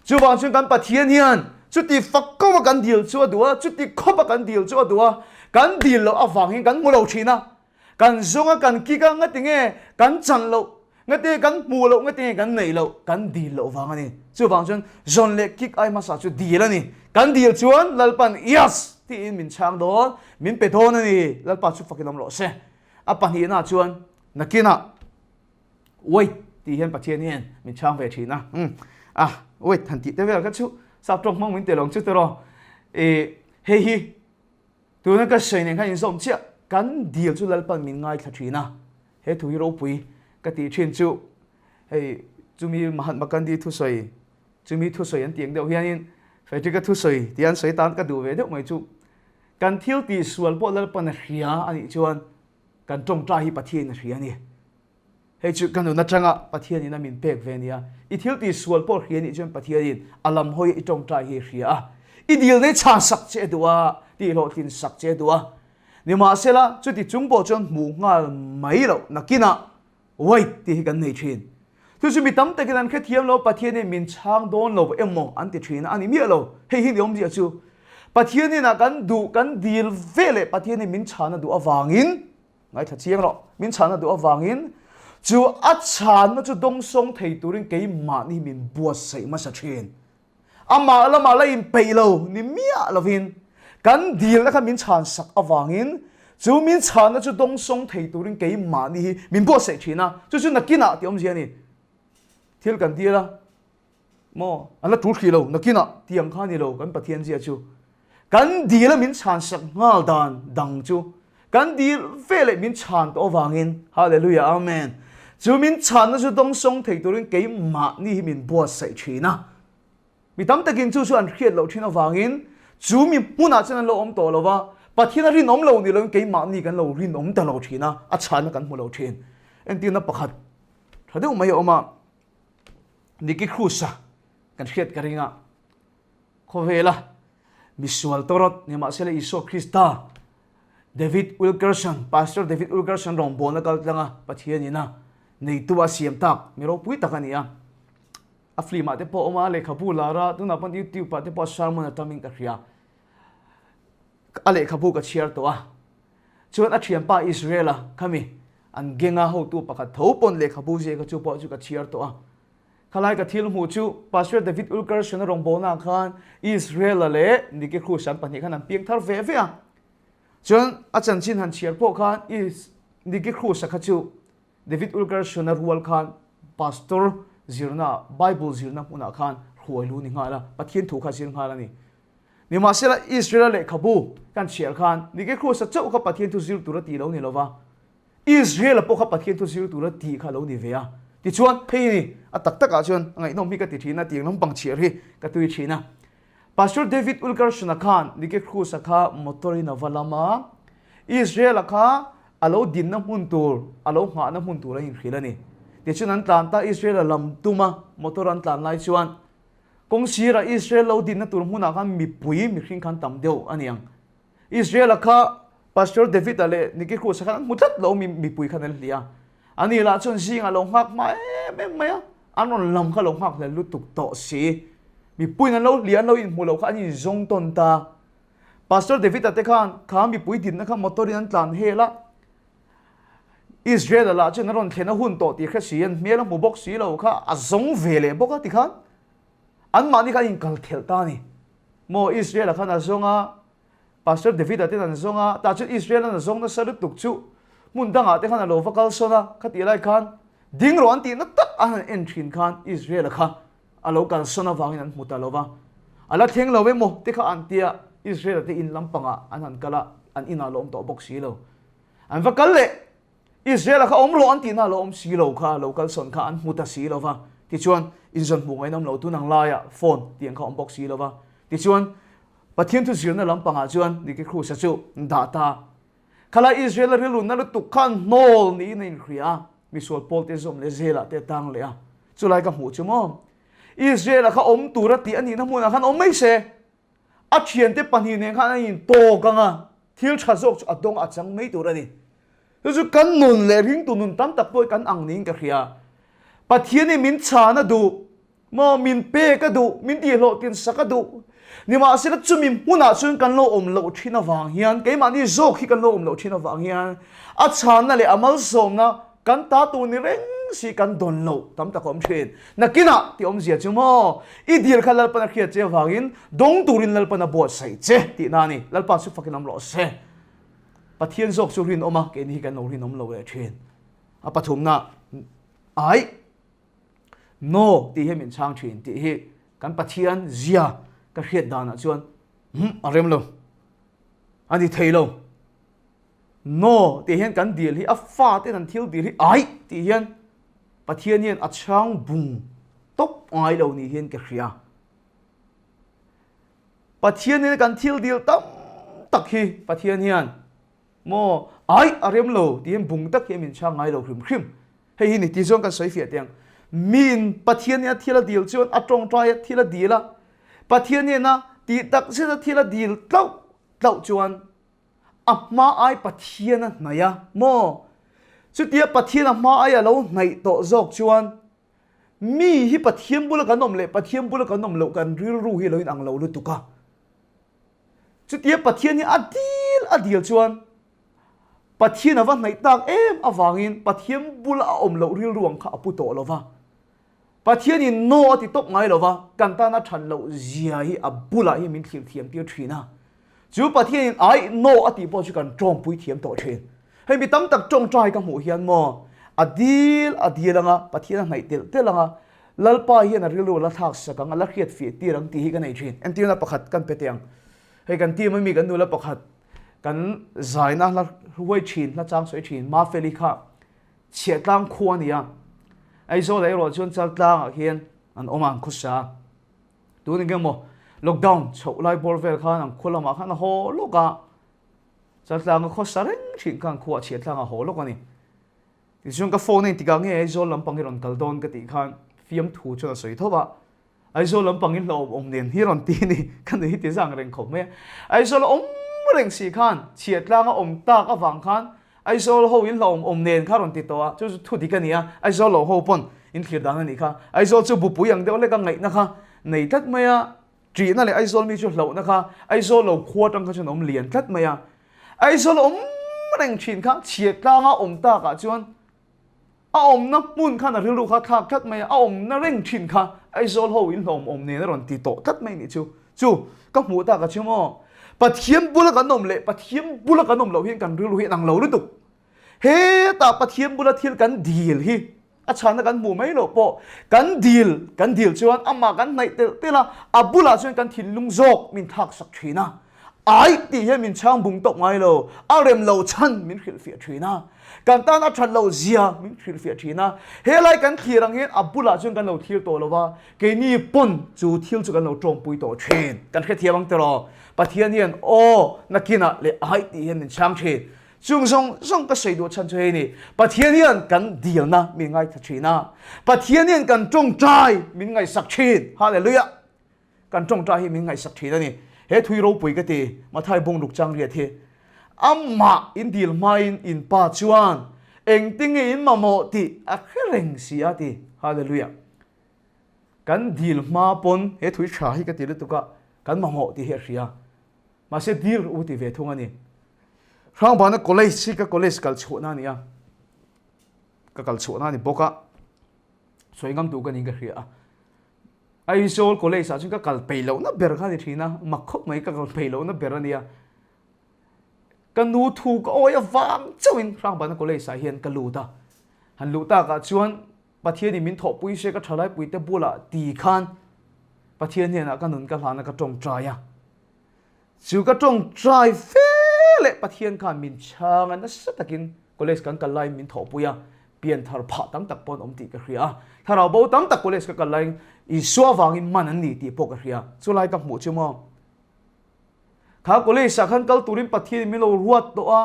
Chuvang chuan kan Pathian hian chuti fak ko a kan dil chu a duh a, chuti khawp a kan dil chu a duh a, kan dil loh avang hian kan hmu lo thin a, kan zawng a, kan kik a, ngati nge kan chan loh, ngati nge kan hmuh loh, ngati nge kan neih loh, kan dil loh vang a ni. Chuvang chuan zawn leh kik ai hmasa chu dil a ni. Kan dil chuan Lalpan yes tiin min chhang dawn, min pe dawn a ni. Lalpa chu fakin awm rawh se. A pahnihna chuan nakinah Wait tih hian Pathian hian min chhang ve thin a. Umm ah wait han tih te vel kha chu sap tawng hmang min ti lo ang chu tiraw. Ih hei hi tuna ka sawi nen khan inzawm chiah kan dil chu Lalpan min ngaithla thin a. He thu hi ropui ka tih thin chu hei chumi Mahatma Gandhi thusawi chumi thusawi an tih ang deuh hianin Frederick-a thusawi tih an sawi tan ka duh ve deuh mai chu kan thil tihsual pawh Lalpan a hria a nih chuan kan tawngtai hi Pathianin a hria a ni. Hei chu ka nun atanga Pathianin a min pek ve nia. I thil tih sual pawh hria nih chuan Pathianin a lam hawi i tawngtai hi hria a. I dil nei chhan sak che a duh a, tih hlawhtlin sak che a duh a. Nimahsela, chuti chung pawh chuan hmuh nghal mai loh nakinah wait tih hi kan nei thin. Chu chu mi tam takin an hrethiam lo, Pathianin min chhang dawn lo emaw an ti thin a, a ni miah lo. Hei hi ni awmzia chu Pathianin ah kan duh, kan dil ve leh Pathianin min chhan a duh avangin, Ngaithla chiang rawh, min chhanna duh avangin chu a chhanna chu dawngsawng thei turin keimahni min buatsaih hmasa thin. Amah lamah la inpeih lo ni miah lovin kan dilna kha min chhan sak avangin chu min chhanna chu dawngsawng thei turin keimahni hi min buatsaih thin a, chu chu nakinah tih awmzia a ni. Thil kan dil a. Maw? An la tul hrih lo, nakinah tiang kha ni lo kan Pathian zia chu. Kan dil a min chhansak nghal dan dang chu. Kan dil veleh min chhan tawh avangin, Hallelujah Amen, chu min chhanna chu dawngsawng thei turin keimahni hi min buatsaih thin a. Mi tam takin chu chu an hriat loh thin avangin chu mi hmunah chuan an lo awm tawh lo va, Pathian a rinawm lo ni loin keimahni kan lo rinawm ta lo thin a, a chhanna kan hmu lo thin. Entirna pakhat tha deuh mai a awm a, Nicky Cruz-a kan hriat ka ring a, khawvela misual tawrawt nimahsela Isua Krista, David Wilkerson, Pastor David Wilkerson rawngbawlna kal tlanga Pathian ina neitu a siam tak mi ropui tak a ni a. A film ah te pawh a awm a, lehkhabu lar a, tunah pawn YouTube ah te pawh sermon a tamin ka hria. A lehkhabu ka chhiar tawh a. Chuan a thianpa Israel-a khami an gang a hotu pakhat tho pawn lehkhabu ziah kha chu pawh chu ka chhiar tawh a. Khalai ka thil hmuh chu Pastor David Wilkerson-a rawngbawlnaah khan Israel-a leh Nicky Cruz an pahnih khan an piang thar ve ve a. Chuan a chanchin han chhiar pawh khan Nicky Cruz-a kha chu David Wilkerson-a rual khan Pastor zirna, Bible zirna hmunah khan hruai lu ni nghal a, Pathian thu kha zir nghal a ni. Nimahsela Israel-a lehkhabu kan chhiar khan Nicky Cruz-a chauh kha Pathian thu zir tur a tih lo ni lova, Israel-a pawh kha Pathian thu zir tur a tih kha a lo ni ve a. Tichuan, hei ni, a tak takah chuan a ngaihnawm hi ka ti thin a, tiang lampang chhiar hi ka tui thin a. Pastor David Wilkerson-a khan Nicky Cruz-a kha motor-in a va lam a, Israel-a kha a lo dinna hmun tur, a lo nghahna hmun tur a inhrilh a ni. Tichuan an tlan ta, Israel-a lam tuma motor an tlan lai chuan kawng sirah Israel lo dinna tur hmunah khan mipui mihring khan tam deuh a ni ang. Israel-a kha Pastor David-a leh Nicky Cruz-a khan an hmu tlat lo mipui khan an hliah a. Ani lah chuan zingah lo nghak hma em em mai a, an rawn lam kha lo nghak hlel lutuk tawh si. Mipuiin an lo hliah an lo inhmu lo kha an inzawng tawn ta. Pastor David-a te khan kha mipui dinna kha motor-in an tlan hel a, Israel-a lah chuan a rawn thlen a hun tawh tih hre si, an hmel a hmu bawk si lo kha a zawng ve leh bawk a tikhan anmahni kha an inkal thelh ta a ni. Maw Israel-a khan a zawng a, Pastor David-a ten an zawng a, tah chuan Israel-an a zawng nasa lutuk chu hmun dangah te khan a lo va kalsawn a, khatih lai khan ding rawh an tihna tak a han en thin khan Israel-a kha a lo kalsawn avangin an hmu ta lo va, a la thleng lo emaw te kha an tia Israel-a te in lampangah an han kal a, an inah a lo awm tawh bawk si lo. An va kal leh Israel-a kha awm rawh an tihna a lo awm si lo kha, lo kalsawn kha an hmu ta si lo va, tichuan inzawn hmuh ngainawm lo tun ang laiah phone tih ang kha awm bawk si lo va, tichuan Pathian thu zirna lampangah chuan Nicky Cruz-a chu dah ta. Khalai Israel-a rilrunna lutuk khan hnawl niin a inhria a, misual pawlte zawm leh zelah te a tang leh a. Chulai ka hmuh chu maw? Israel-a kha awm tura tih a nihna hmunah khan awm mai se. A thiante pahnih nen khan an intawk ang a, thil tha zawk chu a dawng a chang mai tur a ni. Chu chu kan nun leh ringtu nun tam tak pawh hi kan ang niin ka hria. Pathianin min chhan a duh. Maw min pek a duh, min tihhlawhtin sak a duh. Nimahsela chumi hmunah chuan kan lo awm loh thin avang hian, keimahni zawk hi kan lo awm loh thin avang hian a chhanna leh a malsawmna kan ta tur ni reng si kan dawn loh tam tak a awm thin. Nakinah tih awmzia chu maw i dil kha Lalpan a hriat che avangin dawng turin Lalpan a buatsaih che tihna a ni. Lalpa chu fakin awm rawh se. Pathian zawk chu rinawm a, keini hi kan lo rinawm lo leh thin. A pathumna ai. No tih hi min chhang thin tih hi kan Pathian zia ka hriat danah chuan hmm a rem lo a ni thei lo. No tih hian kan dil hi a fa ten an thil dil hi ai tih hian Pathian hian a chhang bung tawp ngai lo ni hian ka hria. Pathian hian kan thil dil tam tak hi Pathian hian Maw? Ai, a rem lo, tiin bung tak hi min chhang ngai lo hrim hrim. Hei hi ni ti chuan kan sawi fiah teh ang. Miin Pathian nia thil a dil chuan a tawngtai a thil a dil a, Pathian nena tih tak zet a thil a dil tlauh tlauh chuan a hma ai Pathian a hnaih a maw? Chutia Pathian a hma ai a lo hnaih tawh zawk chuan mi hi Pathian bula kan awm leh Pathian bula kan awm loh kan rilru hi a lo inang lo lutuk a. Chutia Pathian hi a dil a dil chuan Pathian a va hnaih tak em avangin Pathian bula a awm loh rilru ang kha a pu tawh lo va. Pathianin no a ti tawp ngai lo va, kan tana than loh zia hi a bulah hi min thlir thiam tir thin a. Chu Pathianin ai no a tih pawh chu kan tawngpui thiam tawh thin. Hei mi tam tak tawngtai ka hmuh hian maw a dil a dil anga Pathian a hnaih telh telh anga Lalpa hian a rilru a la thlak sak ang, a la hriat fiah tir ang tih hi ka nei thin. Entirna pakhat kan pe teh ang. Hei kan team ami kan nula pakhat. Kan zaina hla huai thin, hla chang sawi thin Mafeli kha Chhiahtlang khua a ni a. Aizawl ah erawh chuan Chaltlang ah hian an awm a, an khawsa a. Tun eng emaw lockdown chhoh lai bawr vel khan an khua lamah khan a haw lawk a. Chaltlang a khawsa reng thin khan khuaah Chhiahtlang a haw lawk a ni. Tichuan ka phone a intikah nge Aizawl lampang hi rawn kal dawn ka tih khan fiamthu chuan a sawi tho a. Aizawl lampang in hlauhawm awm nen hi rawn ti a ni. Ka nuih hi ti zang reng khawp mai a. Aizawl a awm reng si khan chhiahtlang a awm tak avang khan Aizawl ho in hlauhawm awm nen kha rawn ti tawh a. Chu chu thu dik a ni a. Aizawl lo ho pawn in thlir dan a nih kha. Aizawl chu bupui ang deuh lek a ngaihna kha nei tlat mai a. Ṭihna leh Aizawl mi chu hlauhna kha Aizawl lo khua atang kha chuan a awm lian tlat mai a. Aizawl a awm reng thin kha chhiatlanga awm takah chuan a awmna hmun khan a rilru kha thlak tlat mai a, a awmna reng thin kha Aizawl ho in hlawm awm nen a rawn ti tawh tlat mai nih chu. Chu ka hmuh takah chu maw Pathian bula kan awm leh Pathian bula kan awm loh hian kan rilru hi a nang lo lutuk. Hetah Pathian bula thil kan dil hi a chhanna kan hmuh mai loh pawh kan dil kan dil chuan amah kan hnaih telh telh a, a bulah chuan kan thinlung zawk min thlak sak thin a. Ai tih hian min chhang bung tawp ngai lo, a rem lo chhan min hrilhfiah thin a, kan tan a that loh zia min hrilhfiah thin a. Helai kan thlir ang hian a bulah chuan kan lo thlir tawh lo va, keini pawn chu thil chu kan lo tawngpui tawh thin. Kan hrethiam ang tiraw? Pathian hian aw nakinah leh ai tih hian min chhang thin. Chung zawng zawng ka sawi duh chhan chu hei ni, Pathian hian kan dilna min ngaithla thin a, Pathian hian kan tawngtai min ngaihsak thin. Hallelujah! Kan tawngtai hi min ngaihsak thin a ni. He thui ropui ka ti, Mathai bungruk chang riat hi. Amah in dil hmain in pa chuan engtinge in mamawh tih a hre reng si a ti. Hallelujah! Kan dil hma pawn he thui tha hi ka ti lutuk a, kan mamawh tih hi a hria. Mahse dil u ti ve thung a ni. Hrangbana college hi ka college kal chhuahna a ni a, ka kal chhuahna a ni bawk a, sawi ngam tur ka niin ka hria a. Aizawl college ah chuan ka kal peih lohna ber kha a ni thin a, mak khawp mai ka kal peih lohna ber a nia. Ka nu thu ka awi avang chauhin Hrangbana college ah hian ka lut a, han luh takah chuan Pathianin min thawhpui se ka thalaipuite bulah ti khan Pathian hnenah ka nun ka hlana ka tawngtai a. Chu ka tawngtai fe leh Pathian khan min chhang a, nasa takin college kan kal laiin min thawhpui a, pianthar phah tam tak pawh an awm tih ka hria a, thlarau bo tam tak college ka kal laiin Isua vangin man an ni tih pawh ka hria. Chulai ka hmuh chu maw? Kha college ah khan kal turin Pathianin min lo ruat tawh a.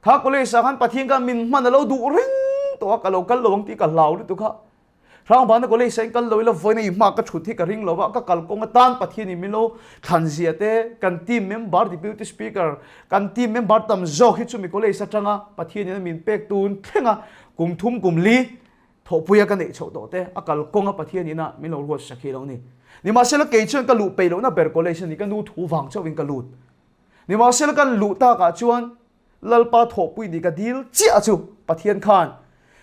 Kha college ah khan Pathian khan min hman a lo duh reng tawh a, ka lo kal lo ang tih ka hlau lutuk a. Hrangbana college ah in kal lo ila vawiin a inhma ka thut hi ka ring lo va, ka kal kawng atan Pathian in min lo thlan zia te, kan team member deputy speaker, kan team member tam zawk hi chumi college atanga Pathian in a min pek tun thleng a, kum thum kum li thawhpuia ka neih chhoh tawh te a kal kawng a Pathian in a min lo ruat sak hi lo ni. Nimahsela kei chuan ka luh peih lohna ber college a ni, ka nu thu vang chauhin ka lut. Nimahsela kan luh takah chuan Lalpa thawhpui nih ka dil chiah chu Pathian khan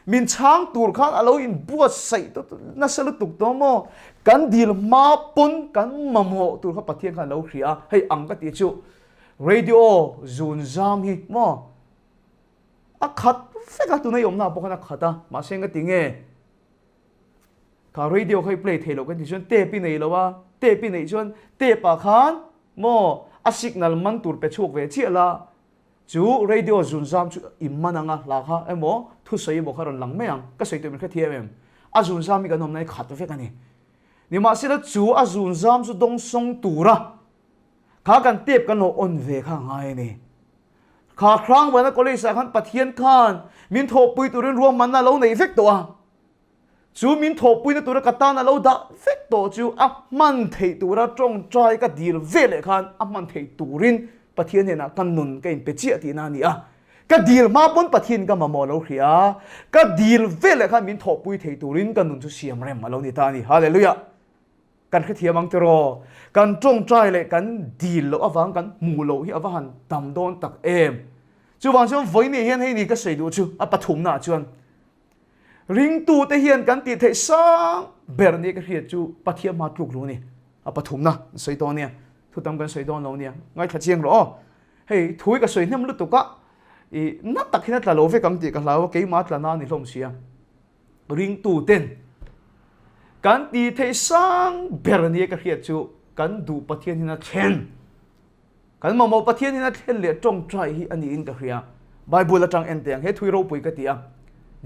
min chhang tur khan a lo inbuatsaih nasa lutuk tawh maw? Kan dil hma pawn kan mamawh tur kha Pathian khan a lo hria a, hei ang ka tih chu radio zun zam hi maw a khat vek a, tuna i awmna ah pawh khan a khat a, mahse nga ti nge kha radio kha i play thei loh kan tih chuan tape i nei lo a, tape i neih chuan tape ah khan Maw, a signal man tur pe chhuak ve chiah la, chu radio zunzam chu i man anga hla kha emaw thusawi emaw kha rawn lang mai ang, ka sawi tur min hrethiam em? A zunzam hi kan awmna hi khat vek a ni. Nimahsela chu a zunzam chu dawngsawng tura kha kan tape kan lo on ve kha a ngai a ni. Kha Hrangvana College ah khan Pathian khan min thawhpui turin ruahmanna a lo nei vek tawh a. Chu min thawhpuina tura ka tan a lo dah vek tawh chu a hman theih tura tawngtai ka dil ve leh khan a hman theih turin Pathian hnenah ka nun ka inpe chiah tihna a ni a. Ka dil hma pawn Pathian ka mamawh lo hria a, ka dil ve leh khan min thawhpui thei turin ka nun chu siam rem a lo ni ta a ni. Hallelujah! Kan hrethiam ang tiraw? Kan tawngtai leh kan dil loh avang kan hmuh loh hi a va han tam dawn tak em! Chuvang chuan vawiin hian hei ni ka sawi duh chu a pathumnaah chuan Ringtute hian kan tih theih sang ber nia ka hriat chu Pathian hma tluk lo a ni. A pathumna an sawi dawn nia, thu tam kan sawi dawn lo nia. Ngaithla chiang rawh aw. Hei thu hi ka sawi hnem lutuk a, i na tak hian a tla lo vek ang tih ka hlau a, keimah tla na a ni hlawm sia. Ringtuten kan tih theih sang ber nia ka hriat chu kan duh Pathian hian a thlen. Kan mamawh Pathian hian a thlen leh tawngtai hi a niin ka hria. Bible atang en teh ang, he thui ropui ka ti a.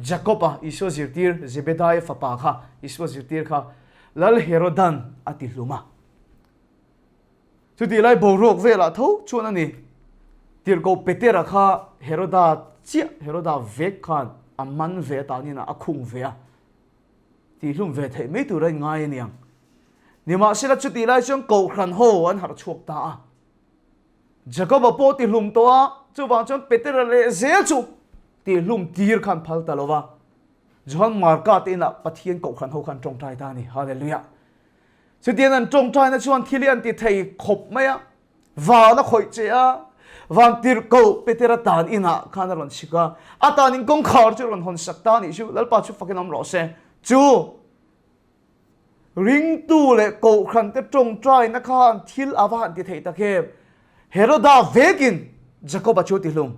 Jakob-a Isua zirtir Zebedaia fapa kha, Isua zirtir kha Lal Herodan a ti hlum a. Chutih lai boruak velah tho chuan a ni. Tirhkoh Petera kha Heroda chiah, Heroda vek khan a man ve atanin a khung ve a. Tihlum ve theih mai tur a inngai a niang. Nimahsela chutih lai chuan Kohhran ho an harh chhuak ta a. Jakoba pawh tihlum tawh a, chuvang chuan Petera leh zel chu tihlum tir khan phal ta lo va. Johan Marka te inah Pathian Kohhran ho khan tawngtai ta a ni. Hallelujah! Chutiang an tawngtaina chuan thil hi an ti thei khawp mai a, van a khawih che a, van tirhkoh Petera tan inah khan a rawn chhik a, a tanin kawngkhar chu a rawn hawn sak ta a nih chu, Lalpa chu fakin awm rawh se. Chu ringtu leh kohhran te tawngtaina khan thil a va han ti thei tak em? Heroda vekin Jakoba chu a ti hlum.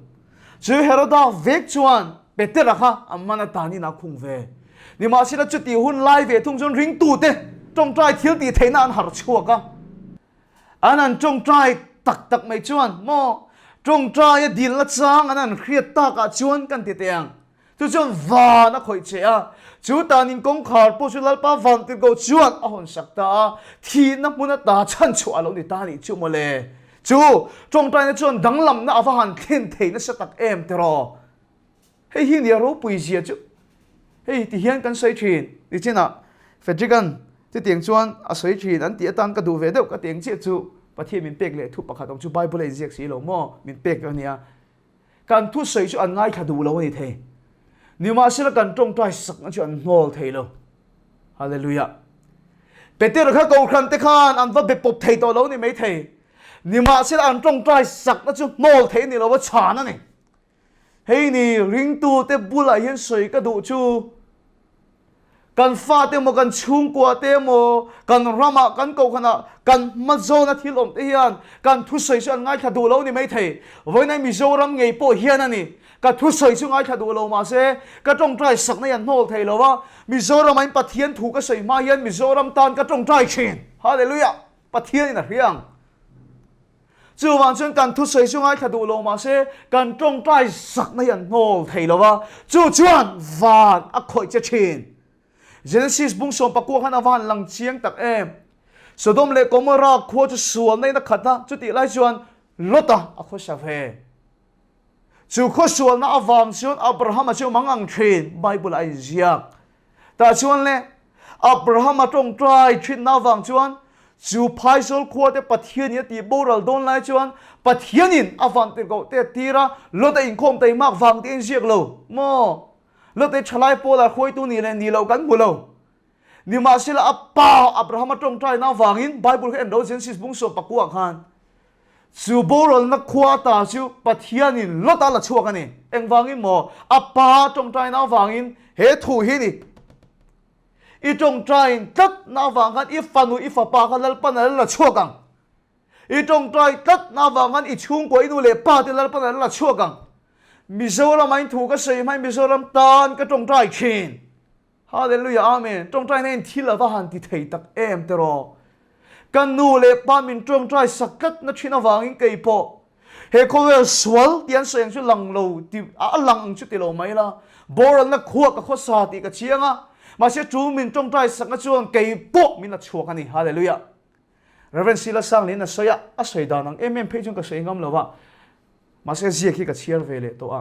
Chu Heroda vek chuan Petera kha a man atanin a khung ve. Nimahsela chuti hun lai ve thung chuan ringtute tawngtai thil tih theihna an harh chhuak a. An an tawngtai tak tak mai chuan maw tawngtaia dilna chang an an hriat takah chuan kan ti teh ang. Chu chuan van a khawih che a, chu tanin kawngkhar pawh chu Lalpa Vantirhkoh chuan a hawn sak ta a, thihna hmun ata chhan chhuah a lo ni ta nih chu mawle. Chu tawngtaina chuan danglamna a va han thlen thei nasa tak em tiraw? Hei hi nia ropui zia chu. Hei ti hian kan sawi thin nichinah Frederick-a'n chutiang chuan a sawi thin an tih atan ka duh ve deuh ka ti ang chiah chu Pathian min pek leh thu pakhat awm chu Bible a inziak si lo maw min pek a nia. Kan thusawi chu an ngaithla duh lo a ni thei. Nimahsela kan tawngtai sakna chu an hnawl thei lo. Hallelujah. Peter kha kohhran te khan an va be pawp thei tawh lo ni mai thei. Nimahsela an tawngtai sakna chu hnawl thei ni lo a chhan a ni. Hei ni ringtute bulah hian sawi ka duh chu Kan fate emaw, kan chhungkua te emaw, kan ramah, kan kohhranah, kan hma zawna thil awm te hian kan thusawi chu an ngaithla duh lo ni maithei. Vawiinai Mizoram ngei pawh hian a ni. Ka thusawi chu ngaithla duh lo mahse, ka tawngtai sakna hi an hnawl thei lo a. Mizoramah in Pathian thu ka sawi hma hian Mizoram tan ka tawngtai thin. Hallelujah! Pathianin a hria ang. Chuvang chuan kan thusawi chu ngaithla duh lo mahse kan tawngtai sakna hi an hnawl thei lo va, chu chuan van a khawih che thin. Genesis bung 14 khan a van lang chiang tak em. Sodom leh Gomorrah khua chu sualna in a khat a, chutih lai chuan Lota a khawsa ve. Chu khaw sualna avang chuan Abrahama chu mang ang thin, Bible a inziak. Tah chuan le, Abrahama tawngtai thinna avang chuan chu phaisawl khua te Pathianin a tih boral dawn lai chuan Pathianin a van tirhkoh te a tir a, Lota inkhawm taimak vang te inziak lo maw? Lota thalai pawlah hruaitu nih leh nih loh kan hmu lo. Nimahsela a pa Abrahama tawngtaina avangin Bible kha en ro Genesis bung 19 khan chu boralna khua ata chu Pathianin Lota la chhuak a ni. Engvangin maw? A pa tawngtaina avangin he thu hi ni. I tawngtain tlatna avang khan i fanu i fapa kha Lalpan a la chhuak ang. I tawngtai tlatna avang khan i chhungkua i nu leh pa te Lalpan a la chhuak ang. Mizoram ah in thu ka sawi hmain Mizoram tan ka tawngtai thin. Hallelujah Amen Tawngtaina in thil ava han ti thei tak em tiraw? Ka nu leh pa min tawngtai sak tlat na thin avangin kei pawh he khawvel sual tih an sawi ang chu lang lo ti a lang ang chu ti lo mai la boralna khua ka khawsa tih ka chiang a mahse chu min tawngtai sakna chuan kei pawh min la chhuak a ni Hallelujah Reverend Sila Sanglin a sawi a a sawi dan ang em em phei chuan ka sawi ngam lo a mahse ziak hi ka chhiar ve leh tawh a.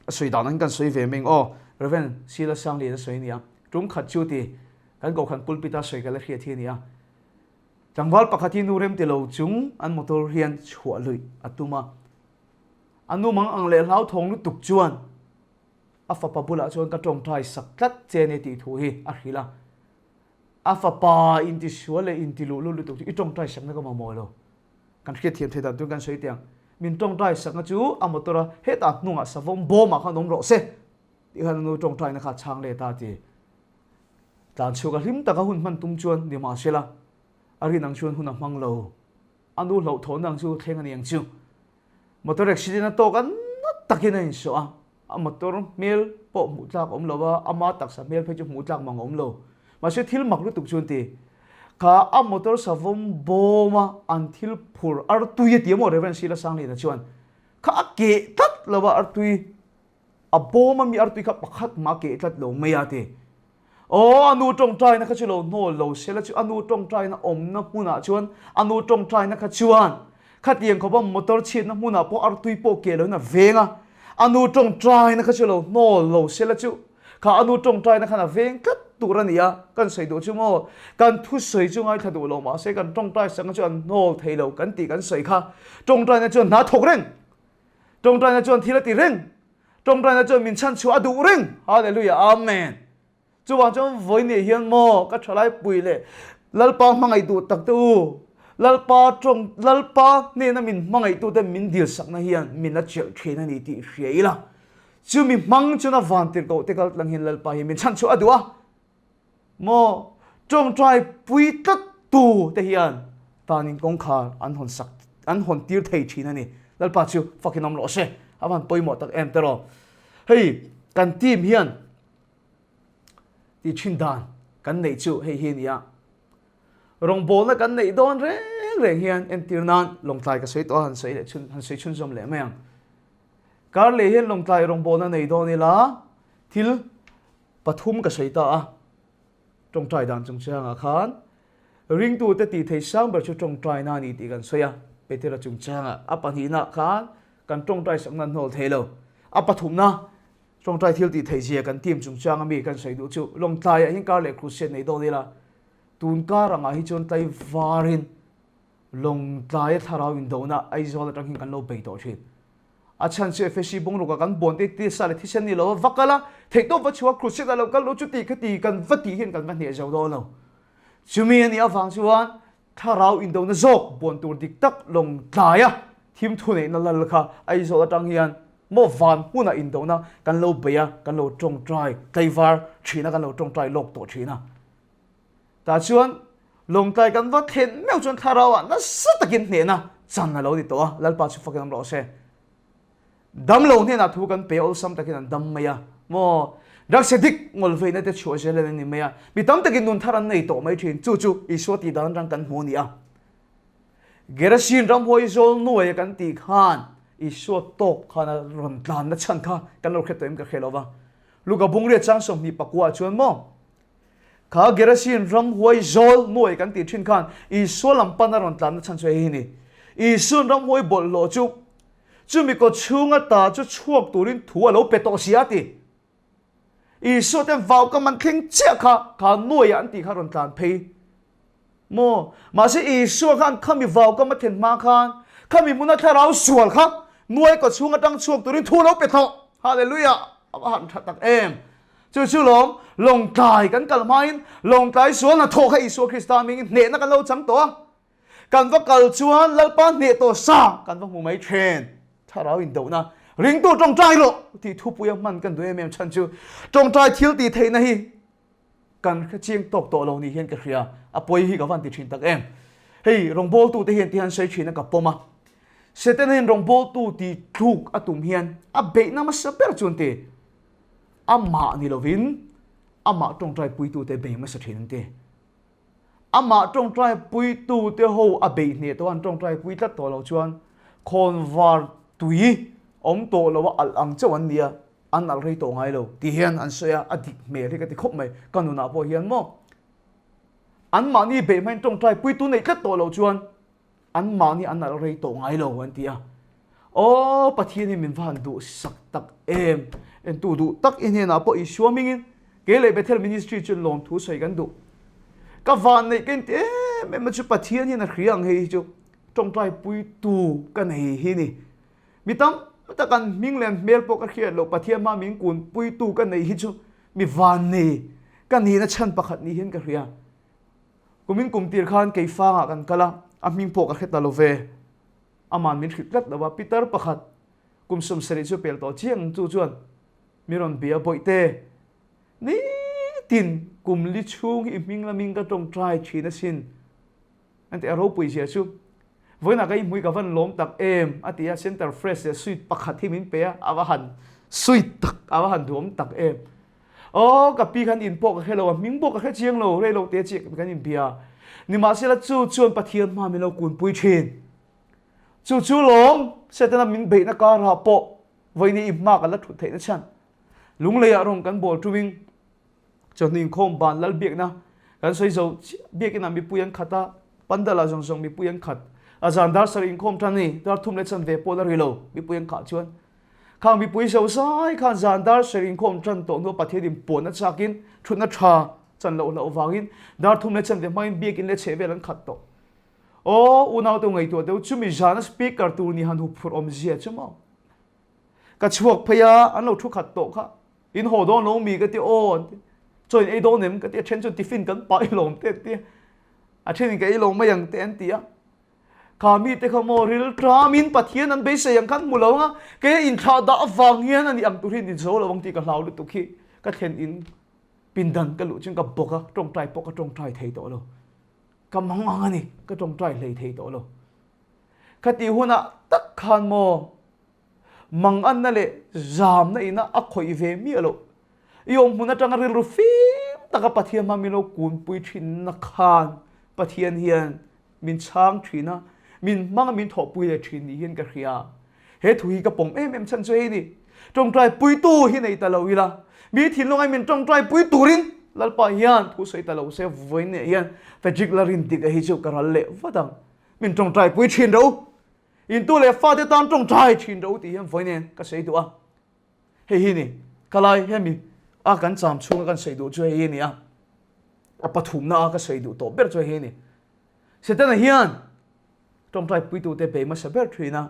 A sawi dan ang kan sawi ve meng aw Rev. Sila Sanglian a sawi a nia. Tum khat chu ti kan kohhran pulpit a sawi ka la hriat hi a nia. Tlangval pakhat hi nu rem ti lo chung an motor hian chhuah luih a tum a. A nu mang ang leh hlauthawng lutuk chuan a fapa bulah chuan ka tawngtai sak tlat che nia tih thu hi a hrilh a. A fapa intisual leh intiluh lut lutuk chu i tawngtai sakna ka mamawh lo. Kan hriatthiam thei dan tur kan sawi teh ang. Min tawngtai sakna chu a motor a hetah hnungah savawm bawmah khan awm rawh se tih khan a nu tawngtaina kha a chhang let a ti. Tlan chhuak a hlim taka hun hman tum chuan nimahsela a rin ang chuan hun a hmang lo. A nu hlauhthawhna ang chu thleng a ni ang chu. Motor accident a tawk a na takin a insawh a, a motor hmel pawh hmuh tlak a awm lo a, ama taksa hmel phei chu hmuh tlak mang a awm lo. Mahse thil mak lutuk chu an ti. Kha a motor savawm bawma an thil phur artui a ti a maw Rev. Sheila Sangliana chuan kha a keh tlat lo a artui a bawm a mi artui kha pakhat mah a keh tlat lo mai a ti. Aw a nu tawngtaina kha chu lo hnawl lo sela chu a nu tawngtaina awmna hmunah chuan a nu tawngtaina kha chuan khatiang khawpa motor chhiatna hmunah pawh artui pawh keh loin a veng a, a nu tawngtaina kha chu lo hnawl lo sela chu Kha a nu tawngtaina khan a veng tlat tur a ni a, kan sawi duh chu maw? Kan thusawi chu ngaithla duh lo mahse kan tawngtai sakna chu an hnawl thei lo kan tih kan sawi kha. Tawngtaina chuan hna thawk reng, tawngtaina chuan thil a ti reng, tawngtaina chuan min chhanchhuah a duh reng. Hallelujah Amen. Chuvang chuan vawiin hian maw ka thalai pui leh Lalpa hmangaih duh tak te u, Lalpa tawng Lalpa hnena min hmangaihtute min dilsakna hian min la chelh thin a ni tih hria ila. Chumi hmang chuan a vantirhkoh te kal tlang hian Lalpa hi min chhan chhuah a duh a, maw tawngtai pui tlat tu te hian tanin kawngkhar an hawn sak an hawn tir thei thin a ni. Lalpa chu fakin awm rawh se, a van pawimawh tak em teraw. Hei kan team hian ti thin dan kan neih chu hei hi a ni a, rawngbawlna kan neih dawn reng reng hian entir nan lawngtlai ka sawi tawh a han sawi leh chhun han sawi chhunzawm leh mai ang. Karleh hian Lawngtlai rawngbawlna nei dawn ila thil pathum ka sawi ta a, tawngtai dan chungchangah khan ringtute tih thei sang ber chu tawngtaina a ni tih kan sawi a, Petera chungchangah a pahnihna khan kan tawngtai sakna an hnawl thei lo, a pathumna tawngtai thil tih theih zia kan team chungchanga mi kan sawi duh chu Lawngtlaiah hian Karleh Crusade nei dawn ila tun kar angah hi chuan tlaivarin Lawngtlaia thlarau indona Aizawl atang hian kan lo bei tawh thin. A chhan chu Efesi bungruk ah kan buan te tisa leh thisen ni lo a va kal a, theihtawp va chhuah a crusade ah lo kal lo chu ti kha ti kan va tih hian kan va hneh zo dawn lo. Chumi a nih avang chuan thlarau indona zawk buan tur dik tak Lawngtlaia thim thuneihna lal kha Aizawl atang hian maw van hmunah indona kan lo bei a, kan lo tawngtai tlaivar thin a, kan lo tawngtai lawk tawh thin a. Tah chuan Lawngtlai kan va thlen meuh chuan thlarau ah nasa takin hnehna chan a lo ni tawh a, Lalpa chu fakin awm rawh se. Damlo hnenah thu kan pe awlsam takin an dam mai a, maw drugs addict ngawl veina te chhuah zel an ni mai a, mi tam takin nun thar an nei tawh mai thin, chu chu Isua tih dan atang kan hmu a ni a. Gerasin ramhuai zawl nuai a kan tih khan Isua tawk khan a rawn tlanna chhan kha kan lo hre tawh em ka hre lo va, Luka bungriat chang 24 ah chuan maw Kha Gerasin ramhuai zawl nuai kan tih thin khan Isua lam pan a rawn tlanna chhan chu hei hi ni. Isuan ramhuai bawlhhlawh chu chumi kaw chhunga ta chu chhuak turin thu a lo pe tawh si a ti. Isua ten vau ka man thleng chiah kha kha nuaiah an tih kha rawn tlan phei. Maw? Mahse Isua khan khami vau kam a thlen hma khan khami hmuna thlarau sual kha nuai kaw chhung atang chhuak turin thu lo pe thawh. Hallelujah! A va han tha tak em! Chu chu lawm, lawngtlai kan kal hmain lawngtlai sual hnathawh kha Isua Krista hmingin hnehna kan lo chang tawh a. Kan va kal chuan Lalpa hneh tawh sa kan va hmu mai then. Thlarau indohna ringtu tawngtai rawh tih thupuia hman kan duh em em chhan chu tawngtai thil tih theihna hi Kan hre chiang tawk tawh lo ni hian ka hria, a pawi hi ka van ti thin tak em. Hei rawngbawltute hian ti han sawi thin a ka pawm a, Setana hian rawngbawltu ti tluk a tum hian a beihna hmasa ber chu an ti, amah ni lovin amah tawngtai puitute bei hmasa thin an ti. Amah tawngtai puitute ho a beih hneh tawh a, an tawngtai pui tlat tawh lo chuan khawnvar tui awm tawh lo a alh ang chauh an ni a, an alh rei tawh ngai lo ti hian an sawi a, a dik hmel hi ka ti khawp mai, ka nunah pawh hian maw anmahni beih hmain tawngtai puitu neih tlat tawh lo chuan anmahni an alh rei tawh ngai lo an ti a, aw Pathian hi min va han duh sak tak em, entu duh tak i hnenah pawh Isua hmingin kei leh Bethel Ministry chu lawmthu sawi kan duh, ka van neih ka inti em em a chu Pathian hian a hria ang hei hi chu tawngtai puitu ka nei hi ni. Mi tam tak an hming leh an hmel pawh ka hriat loh Pathian hma min kunpuitu ka nei hi chu mi van nei ka nihna chhan pakhat ni hian ka hria. Kumin kum tir khan Keifangah kan kal a, a hming pawh ka hre ta lo ve. Aman min hrilh tlat lo a, Peter pakhat kum 70 chu pel tawh chiang chu chuan mi rawn bia Bawihte, nitin kum li chhung hi i hming lamin ka tawngtai thin asin. An ti a ropui zia chu vawiinah ka inhmui ka van lawm tak em a ti a, center fresh leh sweet pakhat hi min pe a, a va han sweet tak a va han duhawm tak em. Aw ka pi khan in pawh ka hre lo a, hming pawh ka hre chiang lo, rei lo te chiah kan inbia. Nimahsela chu chuan Pathian hma min lo kunpui thin. Chu chu lawm Setana min beihna karah pawh vawiin i hma kan la thut theihna chhan. Lungleiah rawng kan bawl ṭumin chawhnu inkhawm ban lal biakna kan sawi zo chiah. Biakinah mipui an khat a, pandal-ah zawng zawng mipui an khat. A zan dar sarih inkhawm ṭan a ni, dar thum leh chanve pawh la ri lo mipui an khah chuan. Khang mipui zo zai khan zan dar sarih inkhawm ṭan tawh hnuah Pathian inpuanna chakin ṭhutna ṭha chan loh hlauh vangin dar thum leh chanve hmangin biakin leh chhehvel an khat tawh. Aw, unaute ngaihtuah deuh chumi zana speaker tur ni han huphurh awmzia chu maw? Ka chhuak phei a, an lo thu khat tawh kha. In haw dawn lo mi ka ti aw an ti. Chaw in ei dawn em ka ti a, then chuan tiffin kan pah i lawm te an ti a. A then in ka ei lo mai ang te an ti a. Kha mi te kha maw rilṭam in Pathian an beisei ang khan hmu lo ang a, kei a inthlah dah avang hian ani ang tur hi ni zo lo ang tih ka hlau lutuk hi ka thlen in pindan ka luh chuan ka bawk a, tawngtai pawh ka tawngtai thei tawh lo. Ka mang ang a ni, ka tawngtai hlei thei tawh lo. Khatih hunah tak khan maw manganna leh zamna ina a khawih ve miah loh. I awm hmun atanga rilru fim taka Pathian hma min lo kunpui thinna khan Pathian hian min chhang thin a, min hmanga min thawhpui leh thin ni hian ka hria. He thu hi ka pawm em em chhan chu hei ni, tawngtai puitu hi nei ta lo ila, mi thinlungai min tawngtai pui turin Lalpa hian thu sawi ta lo se vawiin neh hian Frederick Larintika hi chu ka ral leh vat ang. Min tawngtai pui thin ro. Intu leh fate tan tawngtai thin ro tih hian vawiin nen ka sawi duh a. Hei hi ni, khalai hemi a kan cham chhunga kan sawi duh chu hei hi a ni a. A pathumna a ka sawi duh tawh ber chu hei hi a ni. Setana hian tawngtai puitute bei hmasa ber thin a.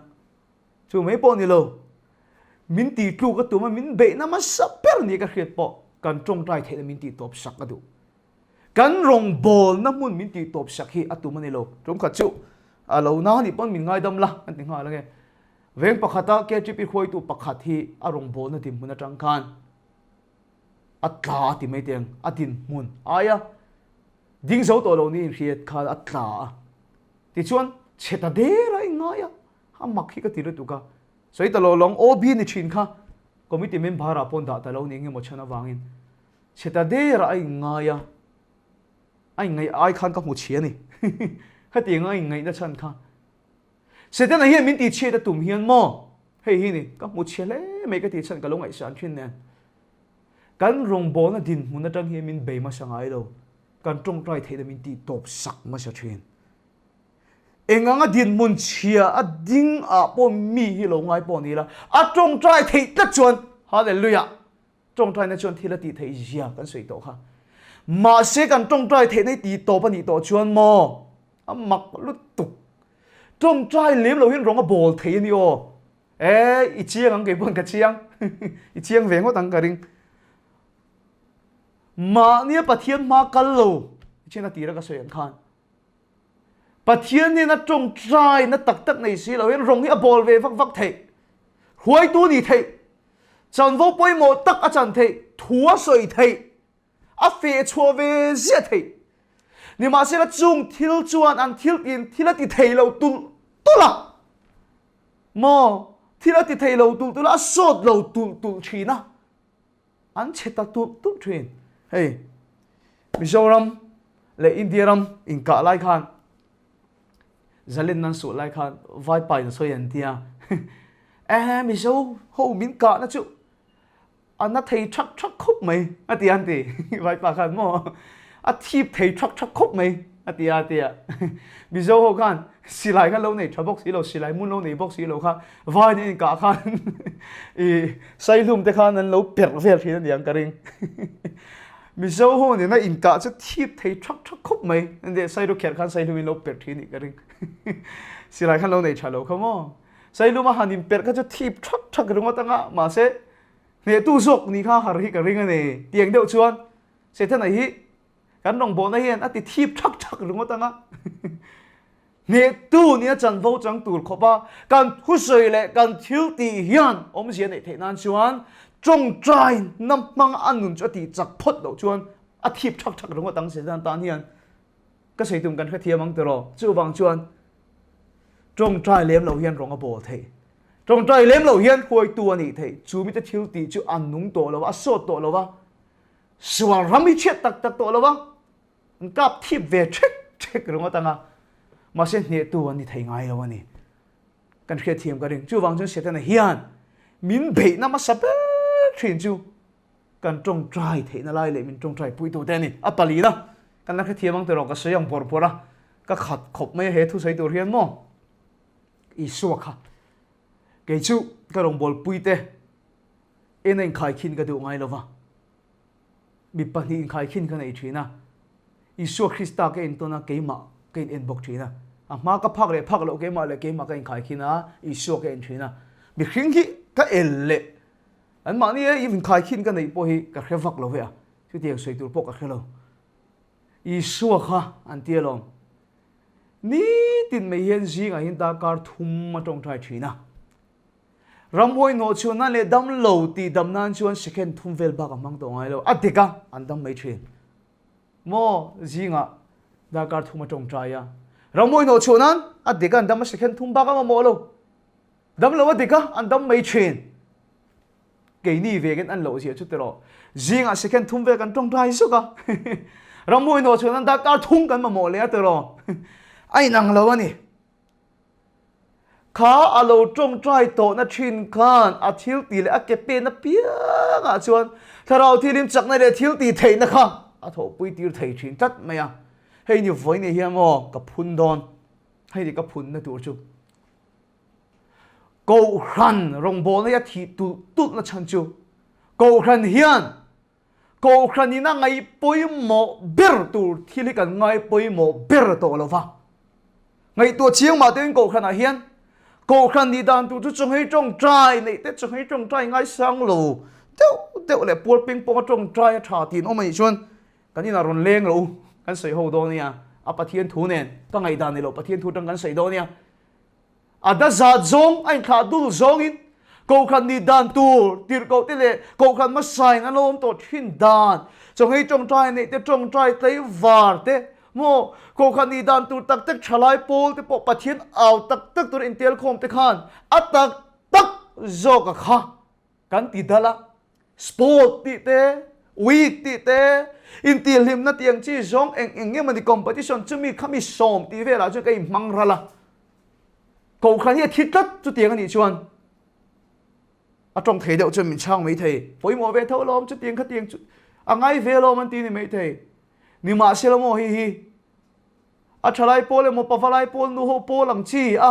Chu mai pawh ni lo, min tih tluk a tum a, min beihna hmasa ber ni ka hriat pawh kan tawngtai theihna min tih tawp sak a duh. Kan rawngbawlna hmun min tih tawp sak hi a tum a ni lo. Tumkhat chu a lo na nih pawn min ngaidam la an ti nghal ange. Veng pakhata KTP hruaitu pakhat hi a rawngbawlna dinhmun atang khan a tla a ti mai teng a dinhmun aia ding zo tawh lo niin hriat khan a tla a. Tichuan chhe ta der a ingai a, a mak hi ka ti lutuk a. Sawi ta lo lawng OB ni thin kha committee member ah pawn dah ta lo ni engemaw chhan avangin Chhe ta der a inngai a, a inngaih ai khan ka hmu chhi a ni. Khatiang a inngaihna chhan kha. Setana hian min tihchhiat a tum hian maw? Hei hi ni, ka hmu chhe hle mai ka tih chhan ka lo ngaihsan thin nen. Kan rawngbawlna dinhmun atang hian min bei hmasa ngai lo. Kan tawngtai theihna min tih tawp sak hmasa thin. Eng anga dinhmun chhia a ding ah pawh mi hi lo ngai pawh ni la, a tawngtai theih tlat chuan Hallelujah! Tawngtaina chuan thil a tih theih zia kan sawi tawh kha. Mahse kan tawngtai theihna hi tih tawp a nih tawh chuan maw a mak lutuk. Tawngtai lem lo hian rawng a bawl thei a ni aw. E i chiang ang kei pawn ka chiang. I chiang ve ngawt ang ka ring. Mahnia Pathian hma kal lo i thian a tira ka sawi ang khan. Pathian hian a tawngtaina tak tak nei si lo hian rawng hi a bawl ve vak vak theih. Hruaitu ni theih. Chanvo pawimawh tak a chan theih, thu a sawi theih, a feh chhuah ve ziah theih. Nimahsela chung thil chuan an thil tiin thil a ti thei lo tulh tulh a. Maw? Thil a ti thei lo tulh tulh a, a sawt lo tulh tulh thin a. An chhe ta tulh tulh thin. Hei, Mizoram leh India ram inkah lai khan Zalen nan suh lai khan Vaipa in a sawi an tia eh Mizo ho min kahna chu a na thei thak thak khawp mai a ti an ti Vaipa khan maw a thip thei thak thak khawp mai a ti a tia Mizo ho khan silai kha lo nei tha bawk si lo silai mun lo nei bawk si lo kha vai nen inkah khan i saihlum te khan an lo perh vel thin a niang ka ring Mizo ho nena inkah chu thip thei thak thak khawp mai. Ende Sailu kherh khan Sailu in lo perh thin nih ka ring. Silai khan lo nei tha lo kha maw. Sailu ma han in perh kha chu thip thak thak ringawt anga mahse hnehtu zawk ni kha har hi ka ring a ni. Tiang deuh chuan Setana hi kan rawngbawlna hian a ti thip thak thak ringawt anga. Hnehtu nia chanvo chang tur khawp a, kan thusawi leh kan thil tih hian awmzia neih theih nan chuan tawngtai na hmanga a nun chu a tih chak phawt loh chuan a thip thak thak ringawt ang Satan tan hian ka sawi tum kan hrethiam ang tiraw. Chuvang chuan tawngtai lem loh hian rawng a bawl theih. Tawngtai lem loh hian huaitu a nih theih. Chu mite thil tih chu a nung tawh lo a, a sawt tawh lo a, sual ram hi chhiat tak tak tawh lo a, an kap thip ve thek thek. chek ringawt ang a, mahse hnehtu an ni thei ngai lo a ni. Kan hriatthiam ka ring. Chuvang chuan Setana hian min beihna hmasa ber thin chu kan tawngtai theihna lai leh min tawngtai pui tute a ni. A palina kan la hrethiam ang tiraw ka sawi ang bawrh bawrh a, ka khat khawp mai a he thusawi tur hian maw Isua kha kei chu ka rawngbawlpui te en a inkhaikhin ka duh ngai lo va, mi pahnih inkhaikhin ka nei thin a, Isua Krista ka entawn a keimah ka in en bawk thin a, a hma ka phak leh phak loh keimah leh keimah ka inkhaikhin a, Isua ka en thin a, mihring hi ka el leh An mahni e inkhaikhin ka neih pawh hi ka hre vak lo ve a, chutiang sawi tur pawh ka hre lo. Isua kha an ti alawm. Nitin mai hian zingah hian darkar thum a tawngtai thin a. Ramhuai hnawh chhuah nan leh dam lo tih dam nan chuan second thum vel bak a hmang tawh ngai lo. A dik a, an dam mai thin. Maw zingah darkar thum a tawngtai a. Ramhuai hnawh chhuah nan a dik a, an dam a second thum bak a mamawh lo. Dam lo a dik a, an dam mai thin. Keini vekin an loh zia chu tiraw. Zingah second thum vel kan tawngtai zuk a. Ramhuai hnawh chhuah nan darkar thum kan mamawh leh a tiraw. A inang lo a ni. Kha a lo tawngtai tawhna thin khan a thil tih leh a ke pen apiangah chuan thlarau thilim chakna leh thil tih theihna kha a thawhpui tir thei thin tlat mai a. Hei ni vawi nei hian maw ka phun dawn. Hei ni ka phunna tur chu. Kohhran rawngbawlna hi a thih tulh tulh na chhan chu Kohhran hian Kohhran in a ngaih pawimawh ber tur thil hi kan ngai pawimawh ber tawh lo va. Ngaihtuah chiang mah tein Kohhran ah hian Kohhran nih dan tur chu chawnghei tawngtai neih te chawnghei tawngtai ngaisang lo deuh deuh leh pual ping pawng a tawngtai a tha tiin awm a nih chuan kan inah rawn leng lo u kan sawi ho dawn nia a Pathian thu nen ka ngaihdan ni lo Pathian thu atang kan sawi dawn nia. A da zat zawng a inthlah dul zawngin Kohhran nih dan tur tirhkoh te leh Kohhran hmasain an lo awm tawh thin dan, chawnghei tawngtai neih te, tawngtai tlaivar te, maw Kohhran nih dan tur tak tak thalai pawl te pawh Pathian au tak tak tur intelkhawm te khan a tak tak zawk a kha kan ti dal a. Sport tih te, week tih te, intihhlimna tih ang chi zawng eng eng nge mawni competition chumi khami sawm tih velah chuan ka inhmang ral a. Kohhran hi a thi tlat chutiang a nih chuan a tawng thei deuh chuan min chhang mai thei. Pawimawh ve tho alawm chutiang khatiang chu a ngai ve alawm an ti ni mai thei. Nimahsela maw hei hi a thalai pawl emaw pavalai pawl nuho pawl ang chi a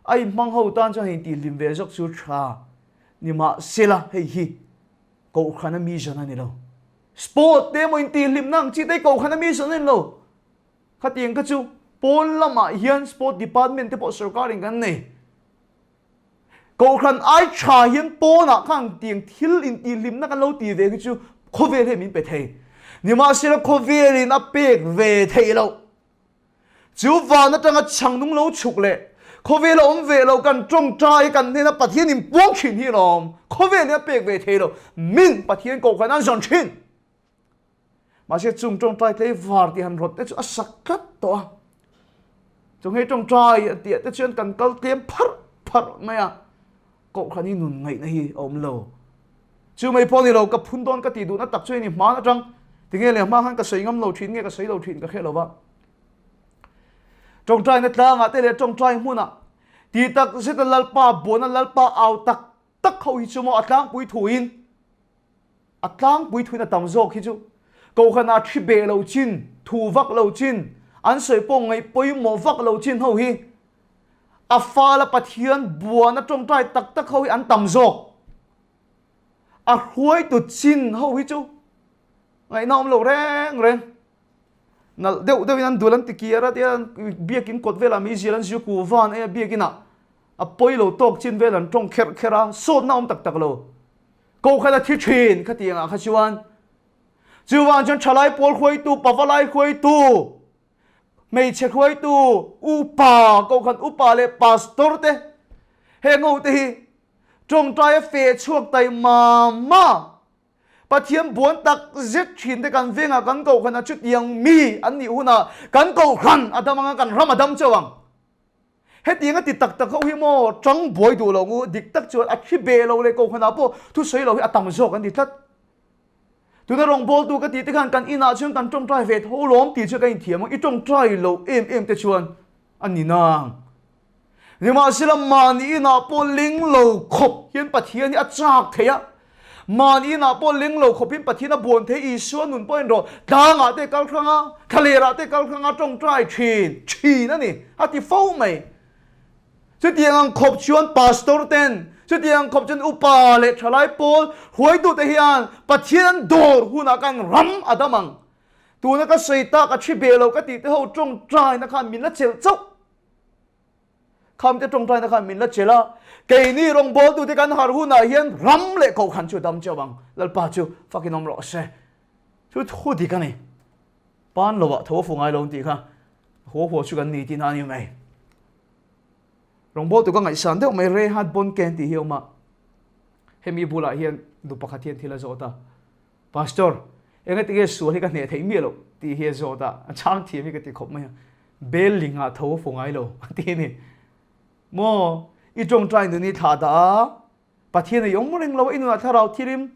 A inhmang ho tan chuan hei intihhlim ve zawk chu tha nimahsela hei hi Kohhran a mission a ni lo. Sport te emaw intihhlimna ang chi te hi Kohhran a mission a ni lo. Khatiang kha chu pawn lamah hian sport department te pawh sorkarin kan nei. Kohhran ai tha hian pawnah khan tiang thil intihhlimna kan lo tih ve khi chu khawvel hian min pe thei. Nimahsela khawvelin a pek ve theih loh. Chu van atanga chhang nung lo chhuk leh khawvel a awm ve lo kan tawngtai kan hnena Pathian in puang thin hi alawm. Khawvel hi a pek ve thei lo. Min Pathian kohhran an zawn thin. Mahse chung tawngtai tlei var tih han rawt te chu a sak tlat tawh a. Chung hei tawngtai a tih te chuan kan kal tlem pharh pharh mai a. Kohhran hi nun ngaihna hi a awm lo. Chu mai pawh ni lo, ka phun dawn ka tih duhna tak chu hei ni hman atang tinge leh hma khan ka sawi ngam lo thin nge ka sawi lo thin ka hre lo va. Tawngtaina tlangah te leh tawngtai hmunah ti tak zeta Lalpa buana Lalpa au tak tak ho hi chu maw a tlangpui thuin A tlangpui thuin a tam zawk hi chu Kohhranah thi beh lo chin, thu vak lo chin, an sawi pawh ngaih pawimawh vak lo chin ho hi a fala Pathian buana tawngtai tak tak ho hi an tam zawk. A hruaitu chin ho hi chu ngaihna awm lo reng reng. Nalh deuh deuhin an dul an ti kiar a tia biakin kawt velah meizial an ziu ku van e biakinah a pawi lo tawk chin vel an tawng kherh kherh a, sawtna awm tak tak lo. Kohhran a thi thin khatiang ah kha chuan chuvang chuan thalai pawl hruaitu, pavalai hruaitu, hmeichhe hruaitu, upa, kohhran upa leh pastor te heng ho te hi tawngtai a feh chhuak tai mam ma Pathian buan tak zet thin te kan vengah kan kohhran ah chutiang mi an nih hunah kan kohhran a dam anga kan ram a dam chauh ang. Hetiang a ti tak tak ho hi maw tang buai duh lo ngu dik tak chuan a thi be lo leh kohhranah pawh thusawi lo hi a tam zawk an ti tlat. Tuna rawngbawltu ka tih te khan kan inah chuan kan tawngtai ve tho lawm tih chu ka inthiam ang. I tawngtai lo em em te chuan a ni nang. Nimahsela mahni inah pawh ling lo khawp hian Pathian hi a chak thei a. Mahni inah pawh ling lo khawp hian Pathian a buan thei. Isua nun pawhin rawh tlangah te kal hrang a, thlalerah te kal hrang a tawngtai thin thin a ni a ti fo mai. Chutiang ang khawp chuan pastor ten, chutiang ang khawp chuan upa leh thalai pawl hruaitute hian Pathian an dawr hunah khan ram a dam ang. Tuna ka sawi tak a thi beh lo ka tih te ho tawngtaina khan min la chelh chauh. Khamte tawngtaina khan min la chelh a, keini rawngbawltute kan harh hunah hian ram leh kohhran chu a dam chauh ang. Lalpa chu fakin awm rawh se. Chu thu dik a ni. Pan lovah tho a fu ngai lo an tih kha haw haw chu kan ni tihna a ni mai. Rawngbawltu ka ngaihsan deuh mai Rehat Bonken tih hi a awm a, hemi bulah hian nu pakhat hian thil a zawt a, Pastor, engati nge sual hi ka hneh theih miah loh tih hi a zawt a, a chhang thiam hi ka ti khawp mai a, Bel lingah tho a fu ngai lo a ti a ni. Maw, i tawngtai nun hi thlah dah a, Pathian a i awm reng lo a, i nunah thlarau thirim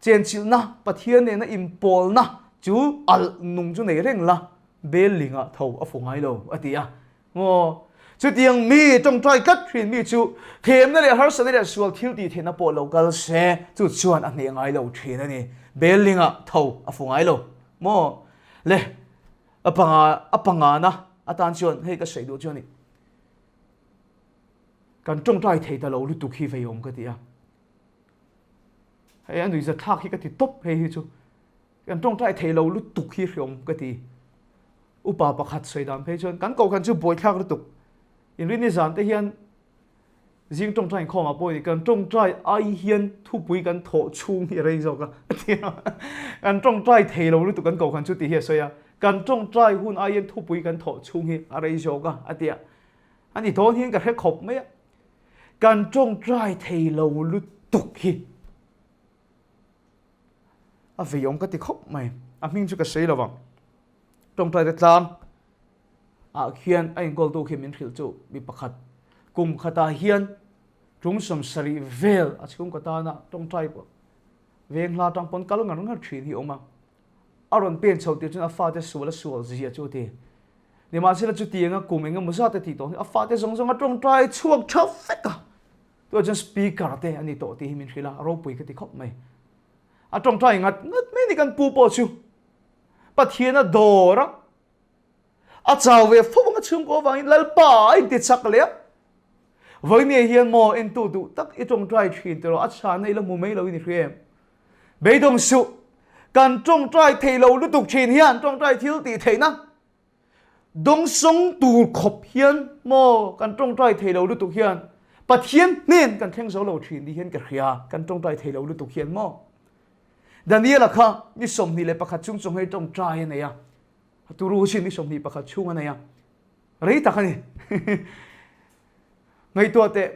Chenchilhna, Pathian nena inpawlna chu alh nung chu nei reng la, Bellinga tho a fu ngai lo, a ti a. Maw? Chutiang mi tawngtai tlat thin mi chu themna leh harsatna leh sual thil tih theihna pawh lo kal se, chu chuan a hneh ngai lo thin a ni. Bellinga tho a fu ngai lo. Maw? Le, a panga, a pangana atan chuan hei ka sawi duh chu a ni. Kan tawngtai thei ta lo lutuk hi veiawm ka ti a. Hei a nuihza thlak hi ka ti tawp hei hi chu. Kan tawngtai thei lo lutuk hi hreawm ka ti. Upa pakhat sawi dan phei chuan kan kohhran chu buaithlak lutuk. Inrini zan te hian zing tawngtai inkhawm ah pawh ni kan tawngtai ai hian thupui kan thawh chhung hi a rei zawk a a ti a. Kan tawngtai thei lo lutuk kan kohhran chu tih hi a sawi a. Kan tawngtai hun ai hian thupui kan thawh chhung hi a rei zawk a a ti a. A ni dawn hian ka hre khawp mai a. Kan tawngtai thei lo lutuk hi a veiawm ka ti khawp mai. A hming chu ka sawi lo vang. Tawngtai te tlang ah khian a inkawltu khi min hrilh chu mi pakhat kum khatah hian tum 70 vel a chhungkaw tana tawngtai veng hla tang pawn kal ngar ngar thin hi a awm a. A rawn pen chho tir chuan a fate sual a sual zia chu a ti. Nimahsela chutianga kum eng emaw zat a tih tawh hi a fate zawng zawng a tawngtai chhuak tha vek a. Tunah chuan speaker te a ni tawh tih hi min hrilh a, a ropui ka ti khawp mai. A tawngtai ngat ngat mai ni kan pu pawh chu Pathian a dawr a, A chau ve fo ang a chhungkaw avangin Lalpa a inti chak leh a. Vawinia hian maw entu duh tak i tawngtai thin tiraw a chhana i la hmu mai lo in i hria em? Beidawng suh, kan tawngtai thei lo lutuk thin hian tawngtai thil tih theihna dawngsawng tur khawp hian maw kan tawngtai thei lo lutuk hian Pathian hnen kan thleng zo lo thin ni hian ka hria kan tawngtai thei lo lutuk hian maw Daniela kha ni 21 chung chaw nghei tawngtai a nei a. A turu sin ni 21 chhung a nei a, rei tak a ni. Ngaihtuah teh,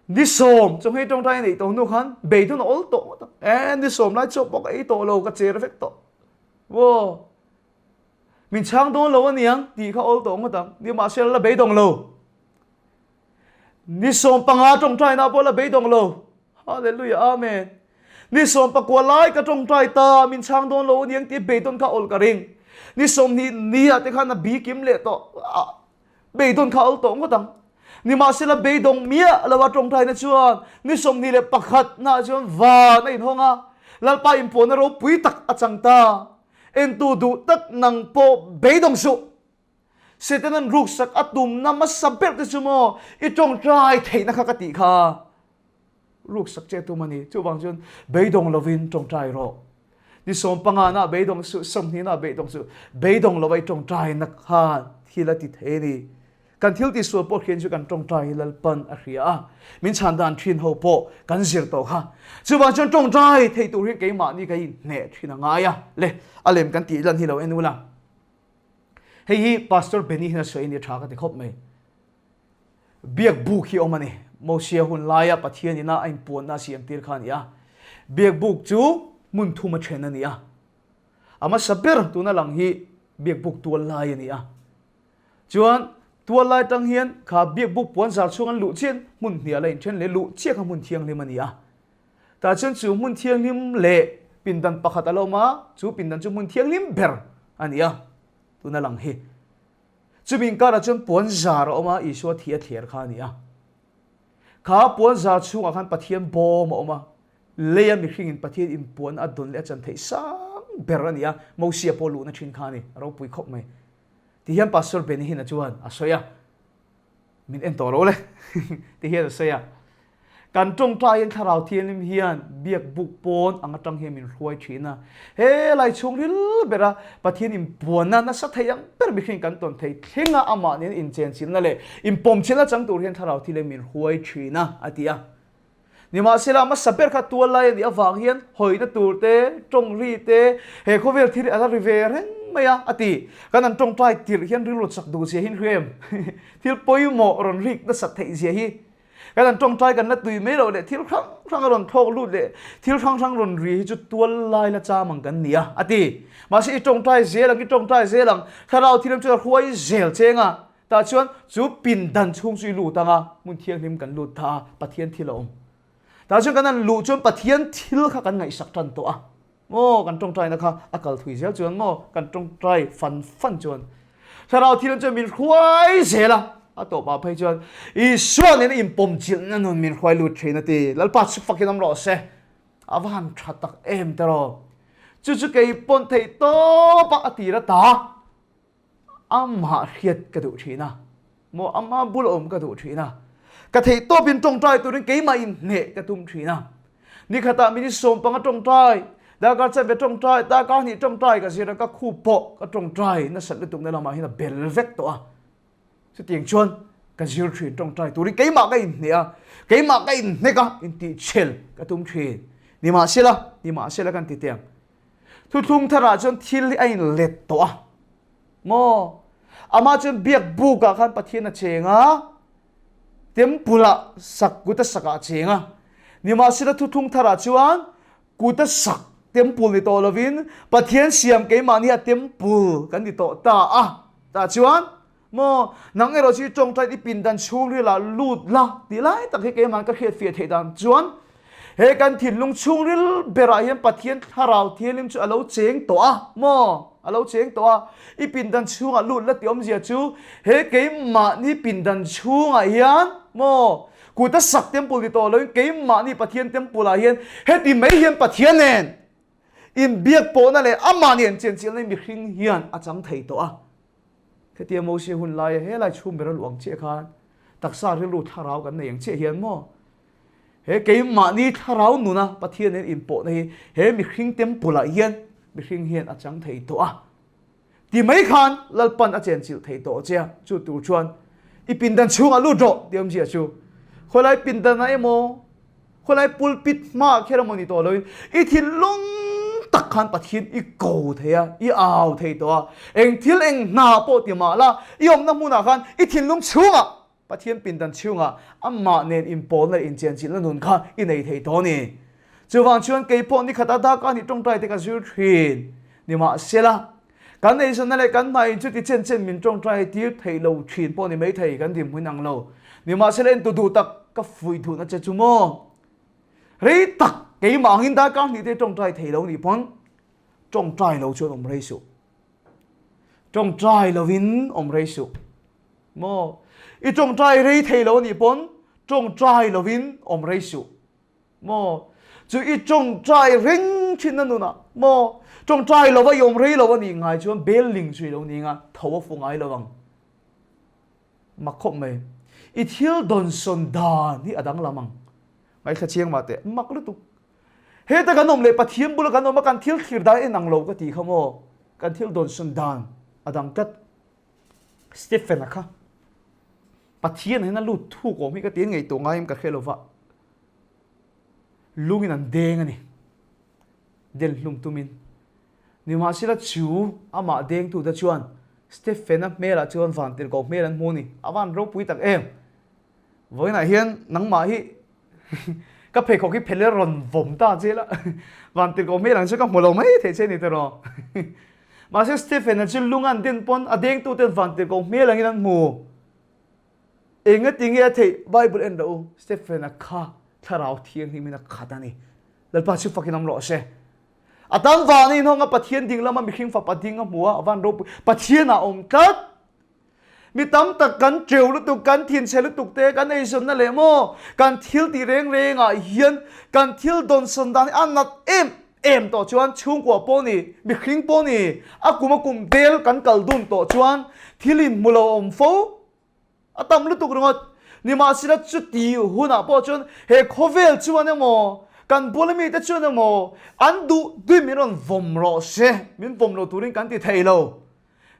ni sawm chu hei tawngtai a neih tawh hnu khan beidun a awl tawh ngawt a. E, ni sawm lai chawp pawh ka ei tawh lo, ka cher vek tawh. Waw, min chhang dawn lo a niang tih kha awl tawh ngawt ang. Nimahse la beidawng lo. Ni 15 tawngtaina pawh la beidawng lo. Hallelujah Amen. Ni 19 lai ka tawngtai ta min chhang dawn lo aniang tih beidawn kha awl ka ring. Ni 20 ni ah te khan a bi kim leh tawh beidawn kha awl tawh ngawt ang. Nimahsela beidawng miah lo a tawngtaina chuan ni 21 na chuan van a inhawng a, Lalpa inpuanna ropui tak a chang ta. Entu duh tak nang pawh beidawng suh. Setanan ruksak a tumna hmasa ber te chu maw i tawngtai theihna kha ka tih kha ruksak che tum a ni. Chuvang chuan beidawng lovin tawngtai rawh. Ni 15 na beidawng suh, 20 na beidawng suh, beidawng lova i tawngtaina khan thil a ti thei a ni. Kan thil tihsual pawh hrian chu kan tawngtai hi Lalpan a hria a, min chhan dan thin ho pawh kan zir tawh kha. Chuvang chuan tawngtai thei tur hi keimahni ka inhneh thin a ngai a, le a lem kan tih lan hi lo en ula. Hei hi Pastor Benny hian a sawi a ni tha ka ti khawp mai. Biak buk hi awm a ni. Mosia hun laia Pathian ina a inpuanna a siam tir kha a ni a. Biak buk chu hmun thum a then a ni a. A hmasa ber tuna lang hi biak buk tual lai a ni a. Chuan tual lai tang hian kha biak buk puan zar chhung an luh chian hmun hnial a inthen leh luh chiah kha hmun thianghlim a ni a. Tah chuan chu hmun thianghlim leh Pindan pakhat a lo awm a, chu pindan chu hmun thianghlim ber a ni a, tuna lang hi. Chumi inkarah chuan puan zar a awm a, Isua thi a thler kha a ni a. Kha puan zar chhungah khan Pathian bawm a awm a, leia mihringin Pathian inpuan a dawn leh a chan theih sang ber a ni a, Mosia pawh luhna thin kha a ni, a ropui khawp mai. Tihian Pastor Benny Hinn-a chuan a sawi a, Min en tawh lo le, tihian a sawi a. Kan tawngtaiin Thlarau Thianghlim hian biak buk pawn ang atang hian min hruai thin a. He lai chhungril bera Pathian inpuanna nasa thei ang ber mihring kan tawn thei thlenga amah nen inchenchilhna leh inpawmchilhna chang tur hian Thlarau Thianghlim min hruai thin a, a ti a. Nimahsela, hmasa ber kha tual lai a nih avang hian hawina tur te, tawng ri te, he khawvel thil hi a la ri ve reng mai a, a ti. Kan an tawngtai tirh hian rilru chak duh zia hi in hria em? Thil pawimawh rawn rik nasat theih zia hi. Kan an tawngtai kan la tui mai loh leh thil hrang hrang a rawn thlawk lut leh thil hrang hrang rawn ri hi chu tual lai la cham ang kan ni a, a ti. Mahse i tawngtai zel ang, i tawngtai zel ang, thlarau thil chu a hruai zel cheng a, tah chuan chu pindan chhung chu i lut ang a, hmun thianghlim kan lut ta a, Pathian thil a awm. Tah chuan kan han luh chuan Pathian thil kha kan ngaihsak tan tawh a. Maw kan tawngtaina kha a kal thui zel chuan maw kan tawngtai fan fan chuan Thlarau thil chuan min hruai zel a, a tawpah phei chuan Isua nena inpawmchilhna nun min hruai lut thin a ti. Lalpa chu fakin awm rawh se. A va han tha tak em tiraw. Chu chu kei pawn theih tawp a a tir ata. Amah hriat ka duh thin a, maw ama bul awm ka duh thin a, ka theih tawpin tawngtai turin keimah inhneh ka tum thin a. Nikhatah minute sawmpanga tawngtai, darkar chanve tawngtai, darkar hnih tawngtai ka zir a, ka khup pawh ka tawngtai nasat lutukna lamah hian a bel vek tawh a. Chutiang chuan ka zir thin tawngtai turin keimah ka inhneh a, keimah ka inhnek a, intihchhel ka tum thin. Nimahsela, nimahsela kan ti teh ang. Thuthlung tharah chuan thil hi a inlet tawh a. Maw? Amah chuan biak bukah khan Pathian a cheng a, temple-ah sak kut a sakah a cheng a. Nimahsela thuthlung tharah chuan kut a sak temple ni tawh lovin Pathian siam keimahni a temple kan ni tawh ta a. Tah chuan Maw, nang erawh chu i tawngtai i pindan chhungril ah lut la tih lai tak hi keimah ka hriat fiah theih dan chuan he kan thinlung chhungril berah hian Pathian Thlarau Thianghlim chu a lo cheng tawh a, maw, a lo cheng tawh a, i pindan chhungah lut la tih awmzia chu he keimahni pindan chhungah hian maw, kuta sak temple ni tawh loin keimahni Pathian temple ah hian heti mai hian Pathian nen inbiak pawhna leh amah nen chenchilhna mihring hian a chang thei tawh a. Hetia Mosia hun laia helai chhung ber a luh ang chiah khan taksa rilru thlarau kan nei ang chiah hian maw he keimahni thlarau nuna Pathian nen inpawhna hi he mihring temple ah hian mihring hian a chang thei tawh a ti mai khan Lalpan a chenchilh thei tawh che a, chu tur chuan i pindan chhungah lut rawh tih awmzia chu khawilai pindan ah emaw Khawlai pulpit hmaah kher emaw ni tawh loin i thinlung tak khan Pathian i ko thei a, i au thei tawh a. Eng thil eng hna pawh ti mah la, i awmna hmunah khan i thinlung chhungah, Pathian pindan chhungah amah nen inpawlna leh inchenchilhna nun kha i nei thei tawh a ni. Chuvang chuan kei pawh nikhat a dak a nih tawngtai te ka zir thin. Nimahsela, kan eizawnna leh kan hna in chuti chen chen min tawngtai tir theih lo thin pawh ni maithei kan dinhmun ang lo. Nimahsela entu duh tak ka fuih duhna che chu maw? Rei tak keimah angin darkar hnih te tawngtai thei lo nih pawn tawngtai lo chuan awm rei suh. Tawngtai lovin awm rei suh. Maw? I tawngtai rei thei lo nih pawn tawngtai lovin awm rei suh. Maw? Chu i tawngtai reng thin a nunah maw? Tawngtai lova i awm rei lo a nih ngai chuan bel ling chu i lo ni anga tho a fu ngai lo ang. Mak khawp mai. I thil dawnsawn dan hi a danglam ang. Ngaithla chiang mah teh. Mak lutuk. Heta kan awm leh Pathian bula kan awm a kan thil thlir dan en ang lo ka tih kha maw? Kan thil dawnsawn dan a dang tlat. Stephen-a kha Pathian hian a lut thuk awm hi ka ti ngaihtuah ngaiin ka hre lo va. Lungin an deng a ni. Den hlum tumin. Nimahsela chu amah dengtute chuan Stephen-a hmelah chuan vantirhkoh hmel an hmu a ni. A van ropui tak em! Vawiinah hian nangmah hi ka pheikhawk hi phelh ila rawn vawm ta che la, vantirhkoh hmel ang chu ka hmu lo mai thei che ni tiraw. Mahse Stephen-a chu lung an den pawn a dengtuten vantirhkoh hmel angin an hmu. Engati nge a theih? Bible en rawh u, Stephen-a kha thlarau thianghlimin a khat a ni. Lalpa chu fakin awm rawh se. A tan van a inhawng a, Pathian ding lama mihring fapa ding a hmu a, a van ropui. Pathian ah a awm tlat. Mi tam tak kan teu lutuk, kan thinchhe lutuk te, kan eizawnna leh maw, kan thil tih reng reng ah hian kan thil dawnsawn dan hi a nat em em tawh chuan chhungkua pawh ni, mihring pawh ni, a kum a kum vel kan kal dun tawh chuan thil inhmu lo a awm fo. A tam lutuk ringawt. Nimahsela chuti hunah pawh chuan he khawvel chuan emaw, kan bula mite chuan emaw an duh duih min rawn vawm rawh se, min vawm lo turin kan ti thei lo.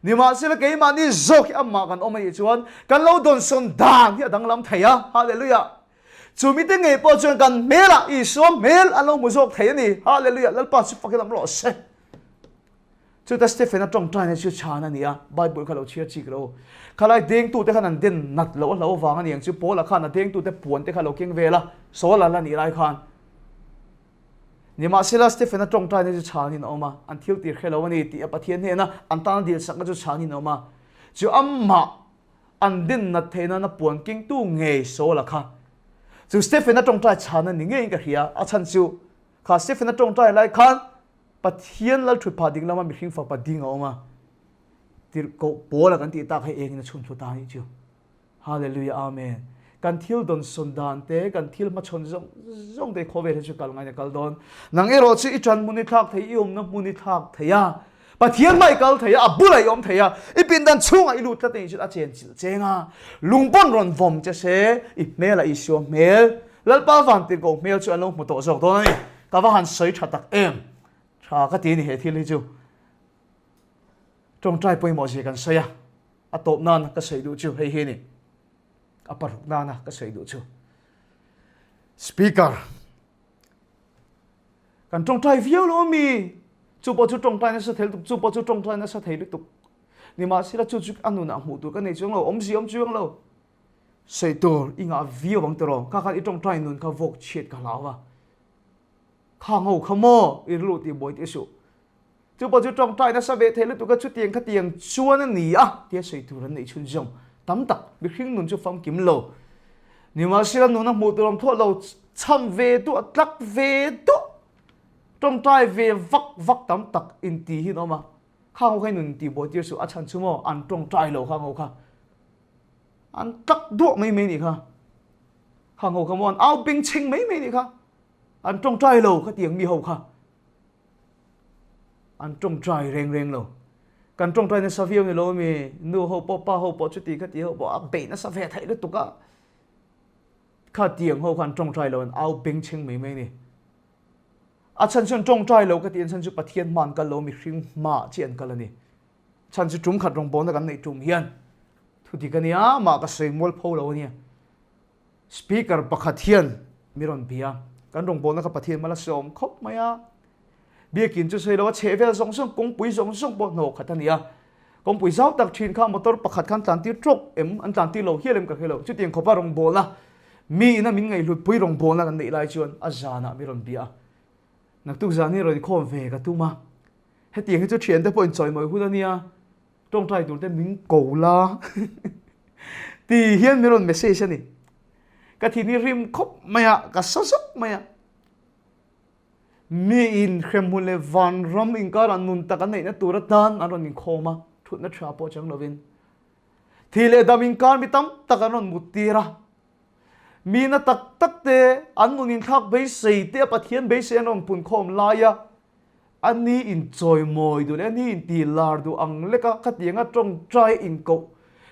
Nimahsela keimahni zawk hi amah kan awm a nih chuan kan lo dawnsawn dan hi a danglam thei a. Hallelujah! Chu mite ngei pawh chuan kan hmelah Isua hmel an lo hmu zawk thei a ni. Hallelujah! Lalpa chu fakin awm rawh se. Chuta Stephen-a tawngtaina chu chhan a ni a, Bible kha lo chhiar chik lo. Khalai dengtute khan an den nat loh a hlo vang a ni ang chu Paula khan a dengtute puan te kha lo keng vel a, Saul-a la nih lai khan. Nimahsela Stephen-a tawngtaina chu chhanin a awm a, an thil tir hre lo a ni tih a Pathian hnena an tana dilsakna chu chhanin a awm a. Chu amah an den nat theih nana puan kengtu ngei Saul-a kha chu Stephen-a tawngtai chhan a ni ngeiin ka hria, a chhan chu kha Stephen-a tawngtai lai khan Pathian lal thut phah ding lama mihring fapa ding a awm a, tirhkoh Paula kan tih tak hei engin a chhun thlu ta anih chu. Hallelujah Amen. Kan thil dawnsawn dan te, kan thil hmachhawn zawng zawng te khawvel hi chu kal ngaina kal dawn. Nang erawh chu i ṭan hmun i thlak thei, i awmna hmun i thlak thei a, Pathian hmai i kal thei a, a bulah i awm thei a, i pindan chhungah i lut tlat anih chuan a chen chilh cheng a, lung pawn rawn vawm che se, i hmelah Isua hmel, Lalpa van tirhkoh hmel chu an lo hmu tawh zawk dawn a ni. Ka va han sawi tha tak em? Tha ka ti a ni he thil hi chu. Tawngtai pawimawh zia kan sawi a, a tawp nana ka sawi duh chu hei hi a ni. A paruk nana ka sawi duh chu. Speaker, Kan tawngtai viau lo ami? Chu pawh chu tawngtai nasa thei lutuk, chu pawh chu tawngtai nasa thei lutuk. Nimahsela chu chu a nunah hmuh tur ka nei chuang lo, awmzia awm chuang lo. Sawi tur i ngah viau ang tiraw? Kha khan i tawngtai nun kha vawk chhiat ka hlau a. Kha ngo kha maw i rilru tih buai tih suh. Chu pawh chu tawngtai nasa ve thei lutuk a chutiang khatiang chuan a ni a tia sawi tur an neih chhun zawng tam tak mihring nun chu famkim lo. Nimahsela nuna hmuh tur awm thawh lo cham ve duah tlak ve duah tawngtai ve vak vak tam tak inti hi an awm a. Kha ngo kha i nun intih buai tir suh a chhan chu maw an tawngtai lo kha ngo kha. An tlak duah mai mai nih kha. Kha ngo kha maw an au bengchheng mai mai nih kha. An tawngtai lo kha tiang mi ho kha. An tawngtai reng reng lo. Kan tawngtai nasa viau ni lo ami nu ho pawh pa ho pawh chuti kha ti ho pawh a beih nasa ve theih lutuk a. Kha tiang ho kha an tawngtai lo an au bengchheng mai mai ni. A chhan chu an tawngtai lo ka tih an chhan chu Pathian hma an kal lo mihring hma chiah an kal a ni. Chhan chu tum khat rawngbawlna kan neih tum hian thu dik a nia mah ka sawi mual pho lo a nia. Speaker pakhat hian mi rawn bia kan rawngbawlna kha Pathian mal a sawm khawp mai a. Biakin chu sawi lo a chheh vel zawng zawng kawngpui zawng zawng pawh hnawh khat a ni a. Kawngpui zau tak thin kha motor pakhat khan tlan tir tawk em an tlan tir lo hial em ka hre lo. Chutiang khawpa rawngbawlna mi ina min ngaihhlutpui rawngbawlna kan neih lai chuan a zanah mi rawn bia a. Naktuk zan hi rawn khawm ve ka tum a. Hetiang hi chu thiante pawh inchawimawi hun a nia, tawngtai tur te min ko la ti hian min rawn message a ni. Ka thin hi rim khawp mai a, ka sa zawk mai a. Mi in hremhmun leh vanram inkarah nun tak an neihna tur atan an rawn inkhawm a, thutna tha pawh chang lovin. Thi leh dam inkar mi tam tak an rawn mut tir a. Mi na tak tak te an nun inthlak beisei te a Pathian beisei an rawn punkhawm lai a, A ni inchawimawi duh leh a ni intih lar duh ang lek a, khatianga tawngtai inkoh,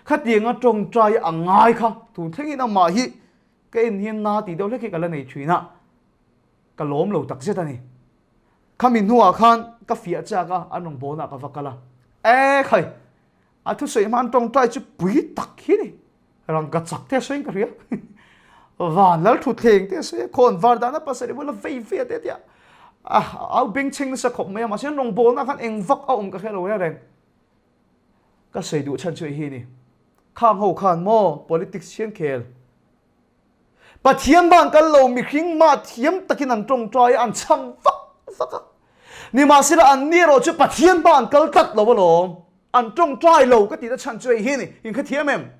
khatianga tawngtai a ngai kha tun thlengin amah hi ka en hian na tih deuh hlek hi ka la nei thin a, ka lawm lo takzet a ni. Khami hnuah khan ka fiah chak a, an rawn bawnah ka va kal a, E khai! A thusawi hma an tawngtai chu pui tak hi ni. Rangka chak te a sawiin ka hria. Van lal thutthleng te a sawi a, khawn var dahna pasarih bula vei vei a te tia. A au bengchheng nasa khawp mai a, mahse an rawngbawlna khan eng vak a awm ka hre lo reng reng. Ka sawi duh chhan chu hei hi ni. Khang ho khan maw politics hian khel. Pathian ban kal lo mihring mah thiam takin an tawngtai a, an chhang vak vak a. Nimahsela an ni erawh chu Pathian ban kal tlat lo alawm. An tawngtai lo ka tihna chhan chu hei hi a ni. In hrethiam em?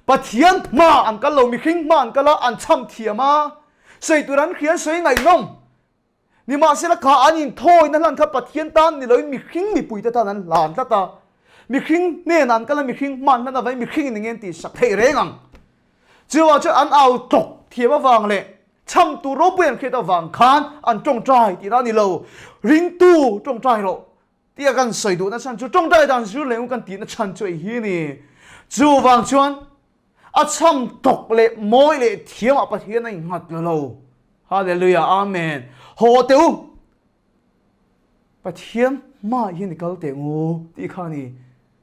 Pathian hma an kal lo, mihring hma an kal a, an chham thiam a. Sawi tur an hria, an sawi ngaihnawm. Nimahsela kha an inthawina hlan kha Pathian tan ni loin mihring mipuite tan an hlan tlat a. Mihring hnenah an kal a, mihring hman hlan avangin mihringin eng nge an tihsak theih reng ang. Chuvang chuan an au tawk thiam avang leh chham tur ropui an hriat avang khan an tawngtai tihna a ni lo. Ringtu tawngtai rawh tia kan sawi duhna chhan chu tawngtai dan zir leh kan tihna chhan chu ei hi a ni. Chuvang chuan a chham tawk leh mawi leh thiamah Pathian a innghat lo. Hallelujah Amen. Haw teh u! Pathian hmaah hian i kal teh ngu tih kha a ni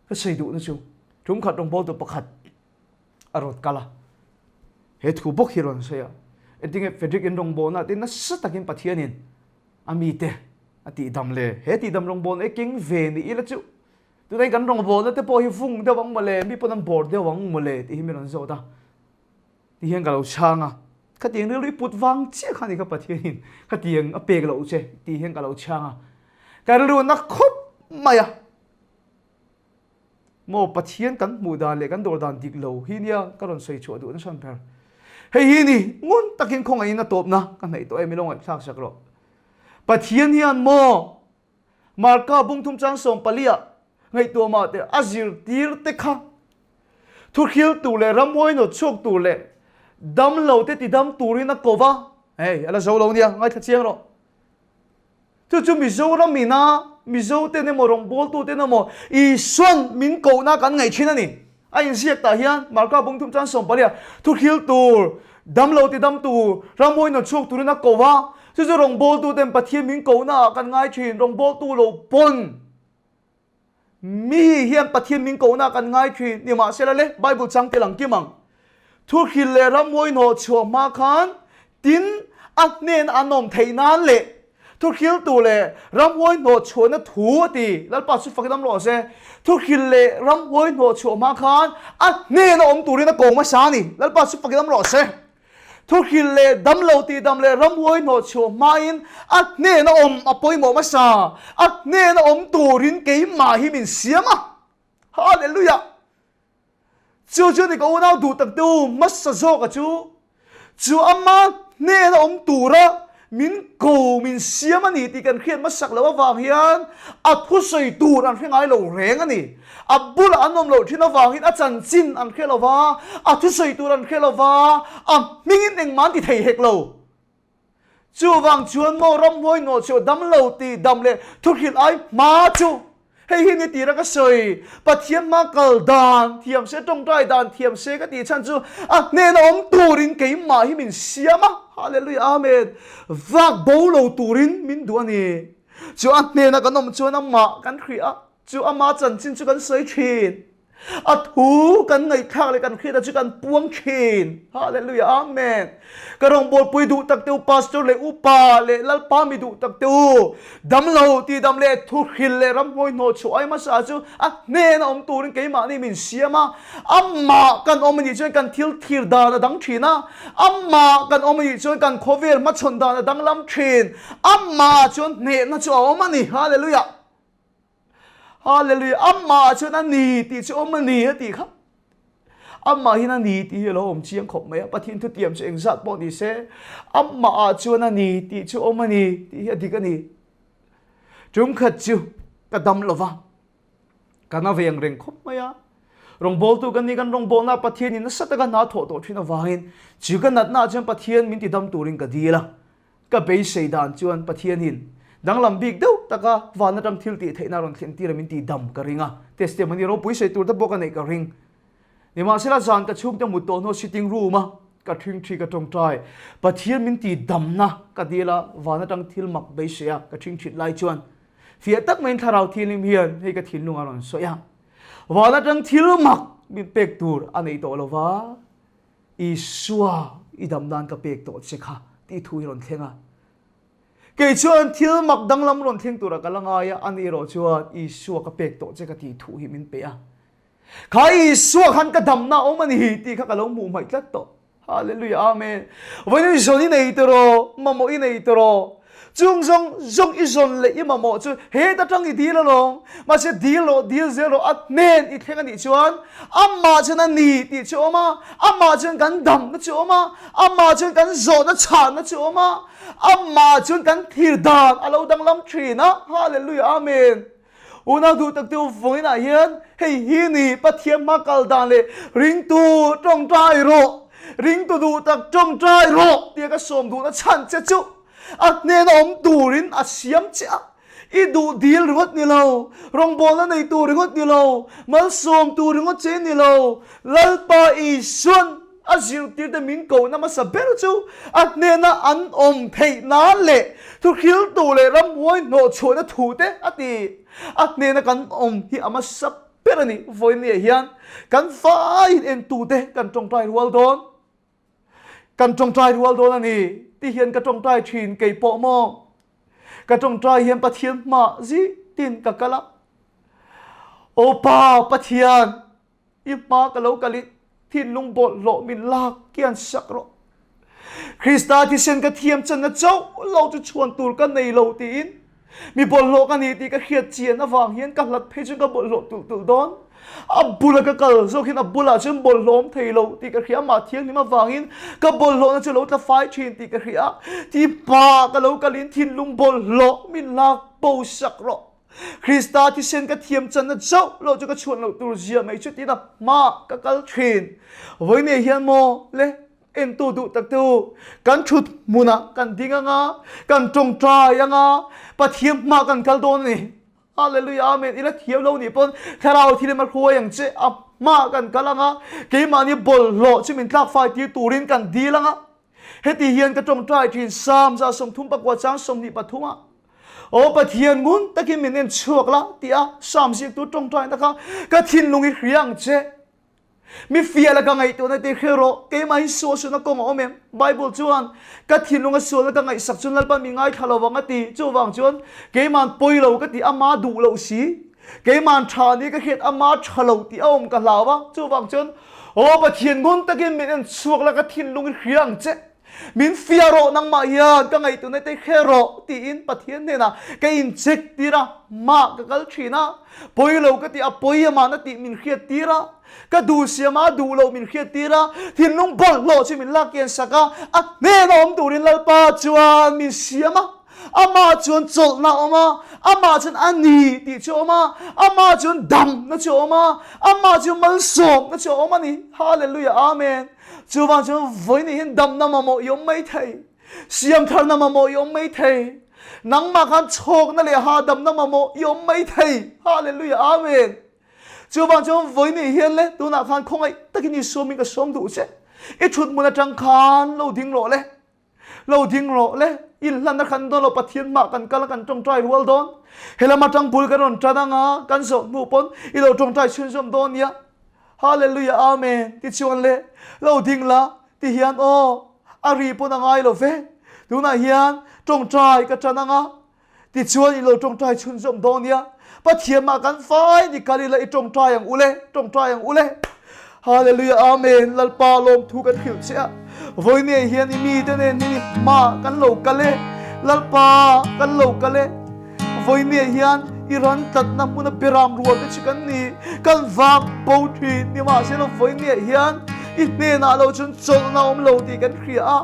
ka sawi duhna chu. Tumkhat rawngbawltu pakhat a rawn kal a, he thu bawk hi a rawn sawi a, engtinge Frederick in rawngbawlna te nasa takin Pathianin a mite a tihdam le, he tihdam rawngbawlna hi keng ve ni ila chu tunah hian kan rawngbawlna te pawh hi vung deuh ang mawle, mi pawn an bawr deuh ang mawle tih hi mi rawn zawt a. Ti hian ka lo chhang a, khatiang rilru i put vang chiah kha ni kha Pathianin khatiang a pek loh che tih hian ka lo chhang a, ka rilru na khawp mai a. Maw Pathian kan hmuh dan leh kan dawr dan dik lo hi nia ka rawn sawi chhuah duh nasa ber. Hei hi ni ngun takin khawngaihin a tawpna ka hnaih tawh em i lo ngaihthlak sak rawh. Pathian hian maw Marka bungthum chang 14 ah ngaihtuah mah teh a zirtir te kha thuhril tur leh ramhuai nawt chhuak tur leh damlo te tidam turin a ko va, hei a la zo lo nia ngaithla chiang rawh. Chu chu Mizoram ina Mizo ten emaw rawngbawltu ten emaw Isuan min kohna kan ngaih thin a ni. A inziak tah hian Marka bungthum chang 14 ah thuhril tur, damlo tidam tur, ramhuai nawt chhuak turin a ko va, chu chu rawngbawltu ten Pathian min kohna ah kan ngai thin, rawngbawltu lo pawn. Mi hian Pathian min kohna kan ngai thin, nimahsela le, Bible chang tel ang kim ang. Thuhril leh ramhuai hnawh chhuah hma khan tin a hnena an awm theih nan leh thuhriltu leh ramhuai hnawh chhuahna thu a ti, Lalpa chu fakin awm rawh se. Thuhril leh ramhuai hnawh chhuah hma khan a hnena awm turin a ko hmasa a ni, Lalpa chu fakin awm rawh se. Thuhril leh damlo tihdam leh ramhuai hnawhchhuah hmain a hnena awm a pawimawh hmasa, a hnena awm turin keimah hi min siam a. Hallelujah! Chu chu ni ka unau duh tak te u, hmasa zawka chu, chu ama hnena awm tura min ko min siam a ni tih kan hriat hmasak loh avang hian a thusawi tur an hre ngai lo reng a ni. A bulah an awm loh thin avangin a chanchin an hre lo va, a thusawi tur an hre lo va, a hmingin engmah an ti thei hek lo. Chuvang chuan maw ramhuai nawh chu dam lo tih dam leh thuhrilh ai hma chu hei hi ni tira ka sawi, Pathian hma kal dan thiam se, tawngtai dan thiam se ka tih chhan chu a hnena awm turin keimah hi min siam a, Hallelujah Amen, vak bo lo turin min duh a ni. Chu a hnena kan awm chuan amah kan hrih a. Chu ama chanchin chu kan sawi thin. A thu kan ngaihthlak leh kan hriatna chu kan puang thin. Hallelujah, Amen. Ka rawngbawlpui duh tak te u, pastor leh upa leh Lalpa mi duh tak te u, damlo tihdam leh thuhril leh ramhuai hnawh chhuah ai hmasa chu a hnena awm turin keimahni min siam a. Amah kan awm anih chuan kan thil thlir dan a dang thin a, amah kan awm anih chuan kan khawvel hmachhawn dan a danglam thin. Amah chuan hnehna chu a awm a ni. Hallelujah. Hallelujah! Amah chuan a ni tih chu awm a ni a tih kha. Amah hian a ni tih hi a lo awm chiang khawp mai a. Pathian thutiam chu engzat pawh ni se, amah ah chuan a ni tih chu awm a ni tih hi a dik a ni. Tumkhat chu ka dam lo va, ka na ve ang reng khawp mai a. Rawngbawltu kan ni, kan rawngbawlna Pathianin nasa taka hna thawh tawh thin avangin chu ka natna ah chuan Pathian min tidam turin ka dil a. Ka beisei dan chuan Pathianin danglam bik deuh taka van atang thil tih theihna rawn thlen tir a min tih dam ka ring a, testimony ropui sawi tur te pawh ka neih ka ring. Nimahsela zan ka chhungte mut tawh hnuah sitting room a ka ṭhingṭhi ka ṭawngṭai. Pathian min tih damna ka dil a, van atang thil mak beisei a ka ṭhingṭhit lai chuan fiah tak maiin thlarau thianghlim hian hei ka thinlung a rawn sawi a, van atang thil mak min pek tur a nei tawh lova. Isua i dam nan ka pek tawh che kha tih thu hi rawn thleng a. Kei chuan thil mak danglam rawn thleng tura ka la ngai a, ani erawh chuan Isua ka pek tawh che ka tih thu hi min pe a. Kha Isua khan ka damna a awm a ni tih kha ka lo hmuh hmaih tlat tawh. Hallelujah Amen. Vawiin zawn i nei tawh rawh, mamawh i nei tawh rawh. Chung zawng zawng i zawn leh i mamawh chu heta tang i dil alawm. Mahse dil rawh, dil zel rawh, a hnen i thleng a nih chuan amah chuan a ni tih chu a awm a, amah chuan kan damna chu a awm a, amah chuan kan zawhna chhahna chu a awm a, amah chuan kan thlir dan a lo danglam thin a. Hallelujah Amen. Unau duh tak te u vawiinah hian hei hi ni Pathian hma kal dan leh ringtu tawngtai rawh, ringtu duh tak tawngtai rawh tia ka sawm duhna chhan che chu a hnena awm turin a siam che a. I duh dil ringawt ni lo, rawngbawlna nei tur ringawt ni lo, malsawm tur ringawt che ni lo, Lalpa Isuan A zirtirte min kohna hmasa ber chu a hnena an awm theih nan leh thuhriltu leh ramhuai hnawhchhuahna thute a ti. A hnena kan awm hi a hmasa ber a ni. Vawinia hian kan faiin entute kan tawngtai rual dawn. Kan tawngtai rual dawn a ni ti hian ka tawngtai thin kei pawh maw? Ka tawngtai hian Pathian hmaah zitin ka kal a. Aw Pa Pathian! I hma ka lo kal i thinlung bawlhhlawh min lak kian sak rawh. Krista thisen ka thiam channa chauh lo chu chhuan tur ka nei lo tiin mi bawlhhlawh ka ni tih ka hriat chian avang hian ka hlat phei chuan ka bawlhhlawh tulh tulh dawn. A bula ka kal zawk hian a bulah chuan bawlhhlawh awm thei lo tih ka hria, amah thianghlim avangin ka bawlhhlawhna chu lo tla fai thin tih ka hria. Ti hma ka lo kalin thinlung bawlhhlawh min lak bo sak rawh. Krista thisen ka thiam channa chauh lo chu ka chhuan loh tur zia mai chu tiin a hma ka kal thin. Vawinia hian maw le entu duh tak te u, kan thut hmunah kan ding anga, kan tawngtai anga, Pathian hma kan kal dawn a ni. Hallelujah Amen. Ila thiam lo nih pawn thlarau thil em a hruai ang che, a hma kan kal anga, keimahni bawlhhlawh chu min tlak fai tir turin kan dil anga. Heti hian ka tawngtai thin Psalm 34 chang 23 ah Aw Pathian ngun takin min en chhuak la tia Psalm ziaktu tawngtaina kha ka thinlung i hria ang che. Mi fiah la ka ngaihtuahna te hre rawh, keimah hi suahsuahna kawng a awm em? Bible chuan ka thinlunga sualna ka ngaihsak chuan Lalpa mi ngaithla lo vang a ti. Chuvang chuan keima'n pawi lo ka ti ama duh loh si. Keima'n tha ni ka hriat ama tha lo tih a awm ka hlau a. Chuvang chuan Aw Pathian ngun takin min en chhuak la ka thinlung i hria ang che. Min fiah rawh nangmah hian ka ngaihtuahna te hre rawh tiin Pathian hnenah ka in check tir a, mah ka kal thin a, pawi lo ka ti a, pawi amahna tih min hriat tir a, ka duh siam a, duh loh min hriat tir a, thinlung bawlhhlawh chu min lak kian sak a, a hnena awm turin Lalpa chuan min siam a, amah chuan chawlhna a awm a, amah chuan a ni tih chu a awm a, amah chuan damna chu a awm a, amah chu malsawmna chu a awm a ni. Hallelujah Amen. Chuvang chuan vawiin hian damna mamawh i awm mai thei, siamtharna mamawh i awm mai thei, nangmah khan chhawkna leh hahdamna mamawh i awm mai thei. Hallelujah Amen. Chuvang chuan vawiin hian le tunah khan khawngaih takin i sawmin ka sawm duh che. I thut hmun atang khan lo ding rawh le. Lo ding rawh le. Inhlanna khan dawn lo Pathian mah kan kal a kan tawngtai rual dawn. Helam atang bul kan rawn tan anga kan zawh hnu pawn i lo tawngtai chhunzawm dawn nia. Hallelujah Amen tichuan le lo ding la ti hian aw a ri pawn a ngai lo ve. Tunah hian tawngtai ka tan anga Tichuan i lo tawngtai chhunzawm dawn nia. Pathian mah kan fai ni kal ila i tawngtai ang ule, tawngtai ang ule. Hallelujah Amen Lalpa lawmthu kan hrilh che a. Vawinia hian i mite nen hi hma kan lo kal e. Lalpa kan lo kal e. Vawinia hian i ran tlatna hmuna beram rual te chu kan ni. Kan vak bo thin nimahsela vawinia hian i hnenah lo chuan chawlhna awm lo tih kan hria a.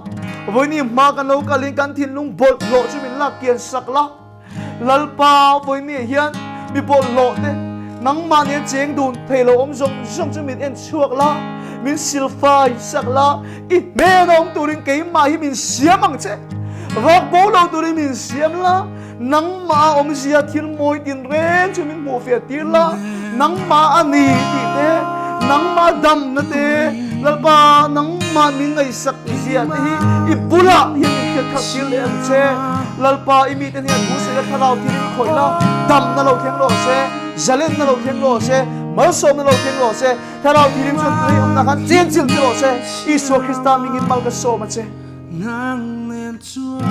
Vawiini hma kan lo kalin kan thinlung bawlhhlawh chu min lak kian sak la. Lalpa, vawiini hian mi bawlhhlawh te nangmah nen cheng dun thei lo awm zawng zawng chu min en chhuak la, min silfai sak la, i hnena awm turin keimah hi min siam ang che. Vak bo lo turin min siam la. Nangmah awmzia thil mawi tinreng chu min hmuh fiah tir la, nangmah a ni tih te, nangmah damna te, Lalpa nangmah min ngaihsak zia te hi i bulah hian min hriat khalh tir leh ang che. Lalpa i mite hian thu sawi la thlarau thil in khawih la, damna lo thleng rawh se, zalenna lo thleng rawh se, malsawmna lo thleng rawh se, thlarau thilim chuan tui awmna khan chenchilh ti rawh se, Isua Krista mingin mal ka sawm a che. Nang nen chuan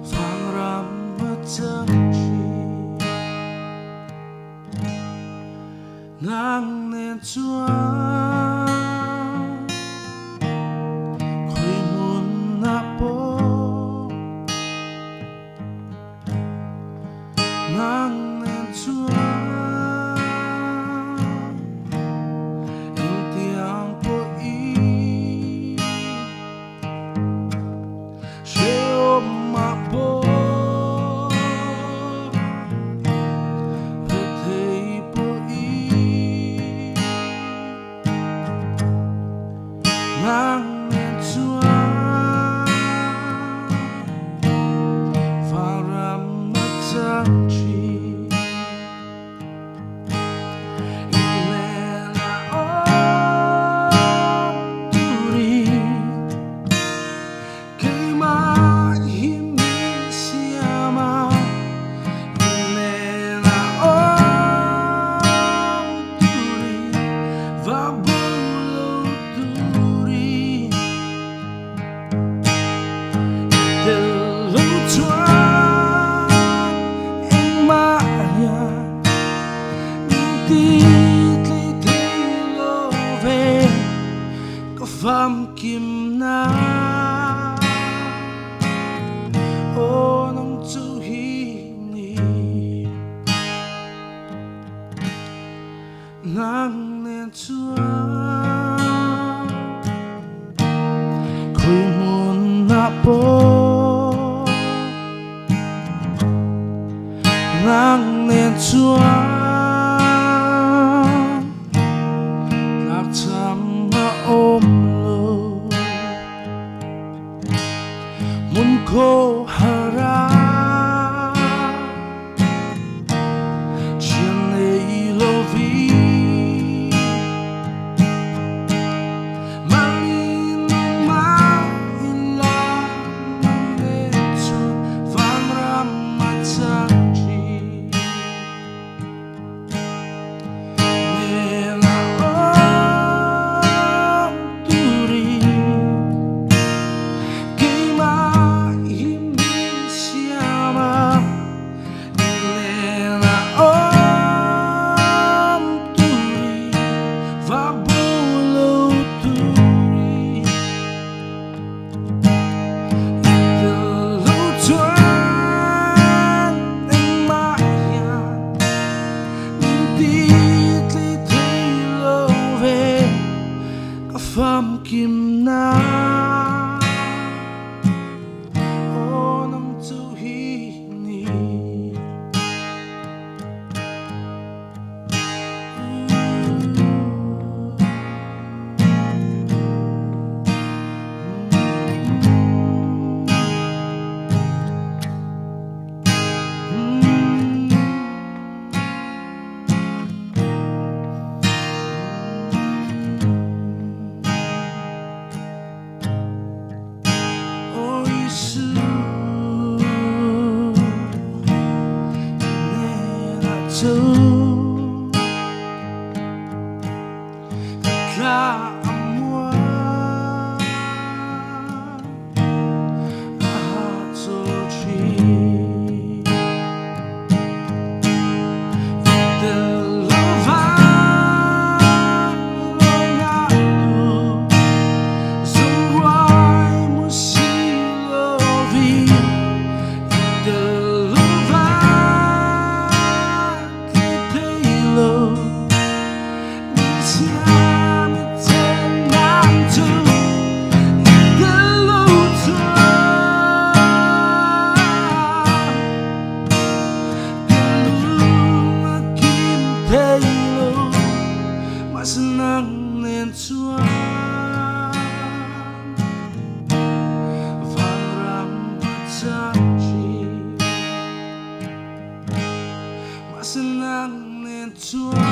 vangram a chang thin. Nang nen chuan khawi hmun ah. famkim na Aw nang chu hi ni Nang nen chuan Khawi hmunah pawh Nang nen chuan Tlakchham a awm lo Hmun khawhar a Thian nei lovin Mahni nungmah ila nang nen chuan vanram a chang thin. Nena awm turin keimah hi min siam a, nena awm turin vak bo lo turin. I tel lo chuan engmah hian min ti tlei thei lo ve ka famkim na aw nang chu hi ni. Aw Isu, nena chu ka thla a muang a hahchawl thin. I tel lo vang lawngah tu zungruai mu si lovin i tel lo vang tli thei lo min siam i chen nang chu i tel lo chuan ka lung a kim thei lo mahse nang nen chuan vanram a chang thin mahse nang nen chuan.